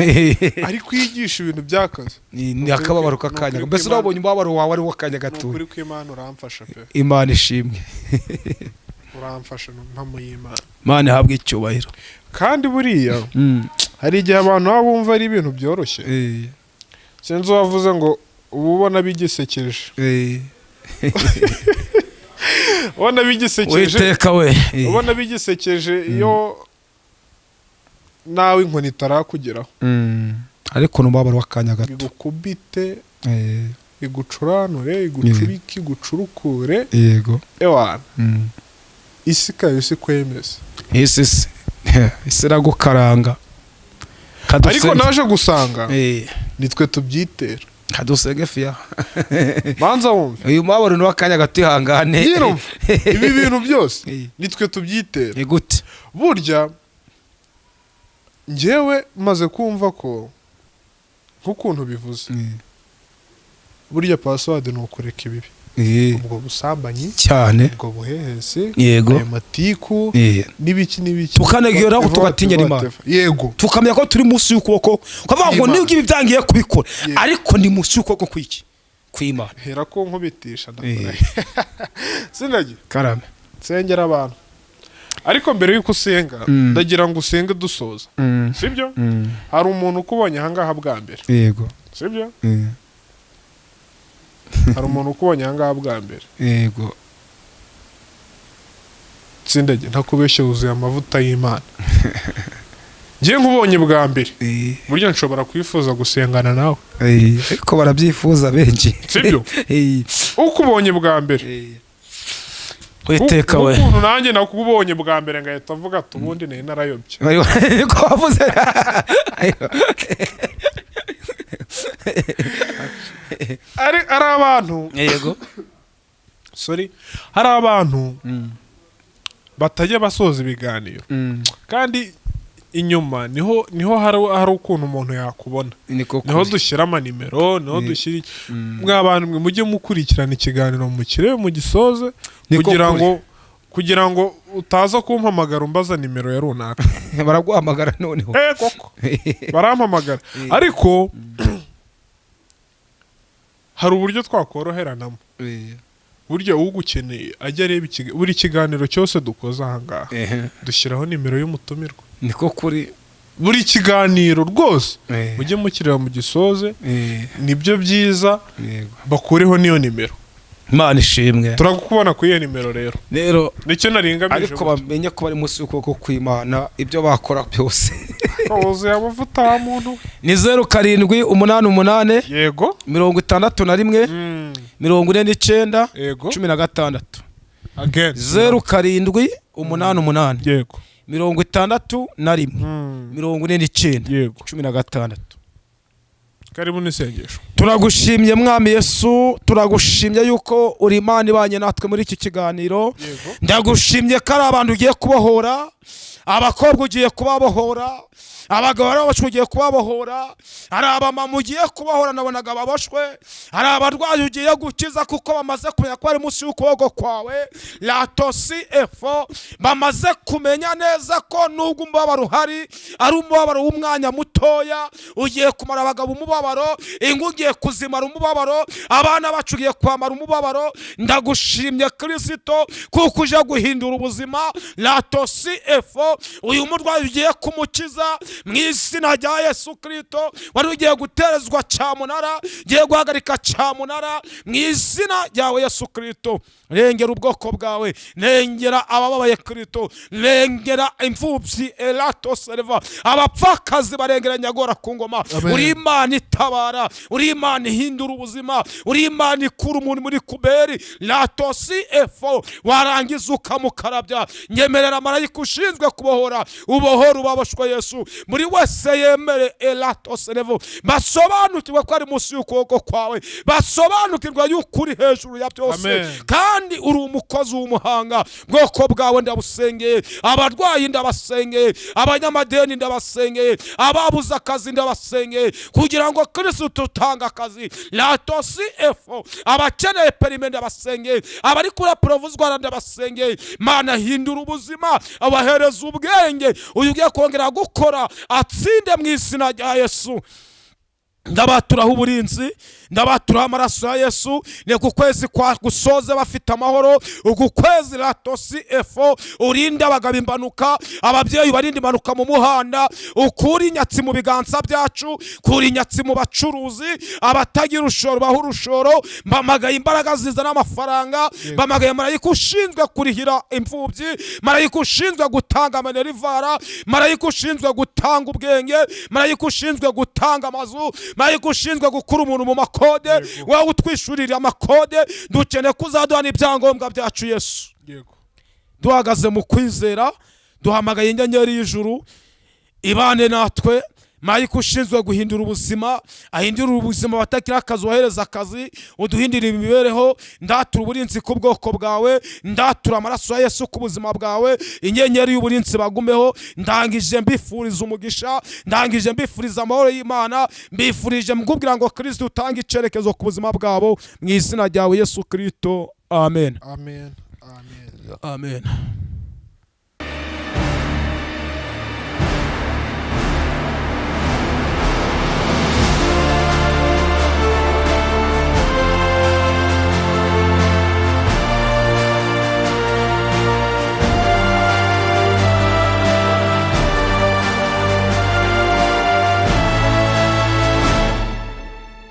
ari kwigisha ibintu by'akazi. Ni akababaro k'akanya. Ni ukuri Mbese kw'Imana. urabonye umubabaro wawe ari uw'akanya Ni gatoya. ukuri kw'Imana, uramfasha pe. Imana ishimwe. Uramfasha, ni impamo y'Imana. Imana ihabwe icyubahiro. Kandi buriya hari igihe abantu baba bumva ari ibintu byoroshye. Sinzi uwavuze ngo uba ubona bigisekeje, ubona bigisekeje. Witeka we. Ubona bigisekeje iyo nawe inkoni itarakugeraho. Ariko ni umubabaro w'akanya gato. Igukubite, igucuranure, igucurike, igucurukure. Ewana, isi ikaba isi kwemeza. Isi se isi iragukaranga. Ariko naje gusanga nitwe tubyitera. Kadusenge fiya. Banza wumve. Uyu mubabaro ni uw'akanya gato, ihangane. Nyirumva ibi bintu byose nitwe tubyitera. Ni gute? Burya njyewe maze kumva ko nk'ukuntu bivuze, burya password ni ukureka ibibi, ubwo busambanyi, cyane ubwo buhehesi, ayo matiku, n'ibiki n'ibiki. Tukanegeraho, Whatever, tugatinya whatever, Imana. whatever. Yego. Tukamenya ko turi munsi y'ukuboko, ukavuga ngo Imana. nibwo ibi byangiye kubikora, ariko ni munsi y'ukuboko kw'iki? Kw'Imana. Hera ko nkubitisha, ndakurahiye. Sinagiye. Karame. Nsengera abantu, ariko mbere y'uko usenga, ndagira ngo usenge dusoza, sibyo? Hari umuntu ukubonye ahangaha bwa mbere. Yego. Sibyo? Hari umuntu ukubonye ahangaha bwa mbere. Yego. Tsindage, ntakubeshye, wuzuye amavuta y'Imana. Ngiye nkubonye bwa mbere, burya nshobora kwifuza gusengana nawe. Ariko barabyifuza benshi. Sibyo? Ukubonye bwa mbere. Witeka we. Ukuntu nanjye nakubonye bwa mbere ngahita avuga ati ubundi nari narayobye. Niko wavuze. Ari abantu, sorry, hari abantu batajya basoza ibiganiro, kandi inyuma niho hari ukuntu umuntu yakubona. Niko Niho kuri. dushyira amanimero, niho dushyira iki. Mwa bantu mwe, mujye mukurikirana ikiganiro, mukirebe, mugisoze, Niko kugira kuri. ngo utaza kumpamagara umbaza nimero ya runaka. Baraguhamagara noneho. Eh, koko barampamagara, ariko hari uburyo twakoroheranamo. Burya ugukeneye ajya areba buri kiganiro cyose dukoze ahangaha, dushyiraho nimero y'umutumirwa. Niko kuri. Buri kiganiro rwose mujye mukireba mugisoze, nibyo byiza. Bakureho n'iyo nimero. Imana ishimwe. Turakubona kuri iyo nimero rero. Rero Nicyo naringamije. ariko bamenye ko bari munsi y'ukuboko kw'Imana, ibyo bakora byose. Wuzuye amavuta wa muntu we. Ni 0788, 61, 49, 16. Again. 0788, 61, 49, 16. Karibu n'isengesho. Turagushimye, Mwami Yesu, turagushimye yuko uri Imana ibanye natwe muri iki kiganiro. Ndagushimye ko ari abantu ugiye kubohora, abakobwa ugiye kubabohora, abagabo bacu ugiye kubabohora, hari abamama ugiye kubohora, nabonaga baboshwe, hari abarwayi ugiye gukiza, kuko bamaze kumenya ko bari munsi y'ukuboko kwawe. Latosi efo, bamaze kumenya neza ko nubwo umubabaro uhari ari umubabaro w'umwanya mutoya. Ugiye kumara abagabo umubabaro, ingo ugiye kuzimara umubabaro, abana bacu ugiye kwamara umubabaro. Ndagushimye, Kirisito, kuko uje guhindura ubuzima. Latosi efo, uyu murwayi ugiye kumukiza mu izina rya Yesu Kirisito. Wari ugiye guterezwa cyamunara, ugiye guhagarika cyamunara mu izina ryawe Yesu Kirisito. Rengera ubwoko bwawe, rengera abababaye, Kirisito, rengera imfubyi, elato sereva, abapfakazi, barengera nyagora ku ngoma. Amen. Uri Imana itabara, uri Imana ihindura ubuzima, uri Imana ikura umuntu muri kuberi, latosi efo, warangiza ukamukarabya. Nyemerera marayika ushinzwe kubohora, ubohora ubaboshwe, Yesu. Buri wese yemere, elato serevo, basobanukirwe ko ari munsi y'ukuboko kwawe, basobanukirwa yuko uri hejuru ya byose. Amen. Kandi uri umukozi w'umuhanga. Bwoko bwawe ndabusengeye, abarwayi ndabasengeye, abanyamadeni ndabasengeye, ababuze akazi ndabasengeye, kugira ngo Kirisitu utanga akazi, latosi efo, abakeneye perime ndabasengeye, abari kuri provisoire ndabasengeye. Mana, hindura ubuzima, abahereza ubwenge, uyu ugiye kongera gukora atsinde mu izina rya Yesu. Ndabaturaho uburinzi, ndabaturaho amaraso ya Yesu. Ni ku kwezi kwa gusoze bafite amahoro uku kwezi. Latosi efo, urinde abagabo impanuka, ababyeyi barinde impanuka mu muhanda, ukure inyatsi mu biganza byacu, kura inyatsi mu bacuruzi, abatagira urushoro baha urushoro. Mpamagaye imbaraga zizana amafaranga, mpamagaye marayika ushinzwe kurihira imfubyi, marayika ushinzwe gutanga minerval, marayika ushinzwe gutanga ubwenge, marayika ushinzwe gutanga amazu, marayika ushinzwe gukura umuntu mu makode. Wowe utwishurira amakode, dukeneye ko uzaduha n'ibyangombwa byacu, Yesu. Duhagaze mu kwizera, duhamagaye inyenyeri y'ijuru ibane natwe. Marayika ushinzwe guhindura ubuzima ahindura ubuzima, abatagira akazi wohereza akazi, uduhindure imibereho. Ndatura uburinzi ku bwoko bwawe, ndatura amaraso ya Yesu ku buzima bwawe, inyenyeri y'uburinzi bagumeho. Ndangije mbifuriza umugisha, ndangije mbifuriza amahoro y'Imana, mbifurije mbwubwira ngo Kirisito utange icyerekezo ku buzima bwabo mu izina ryawe Yesu Kirisito, amen. Amen, amen. Amen.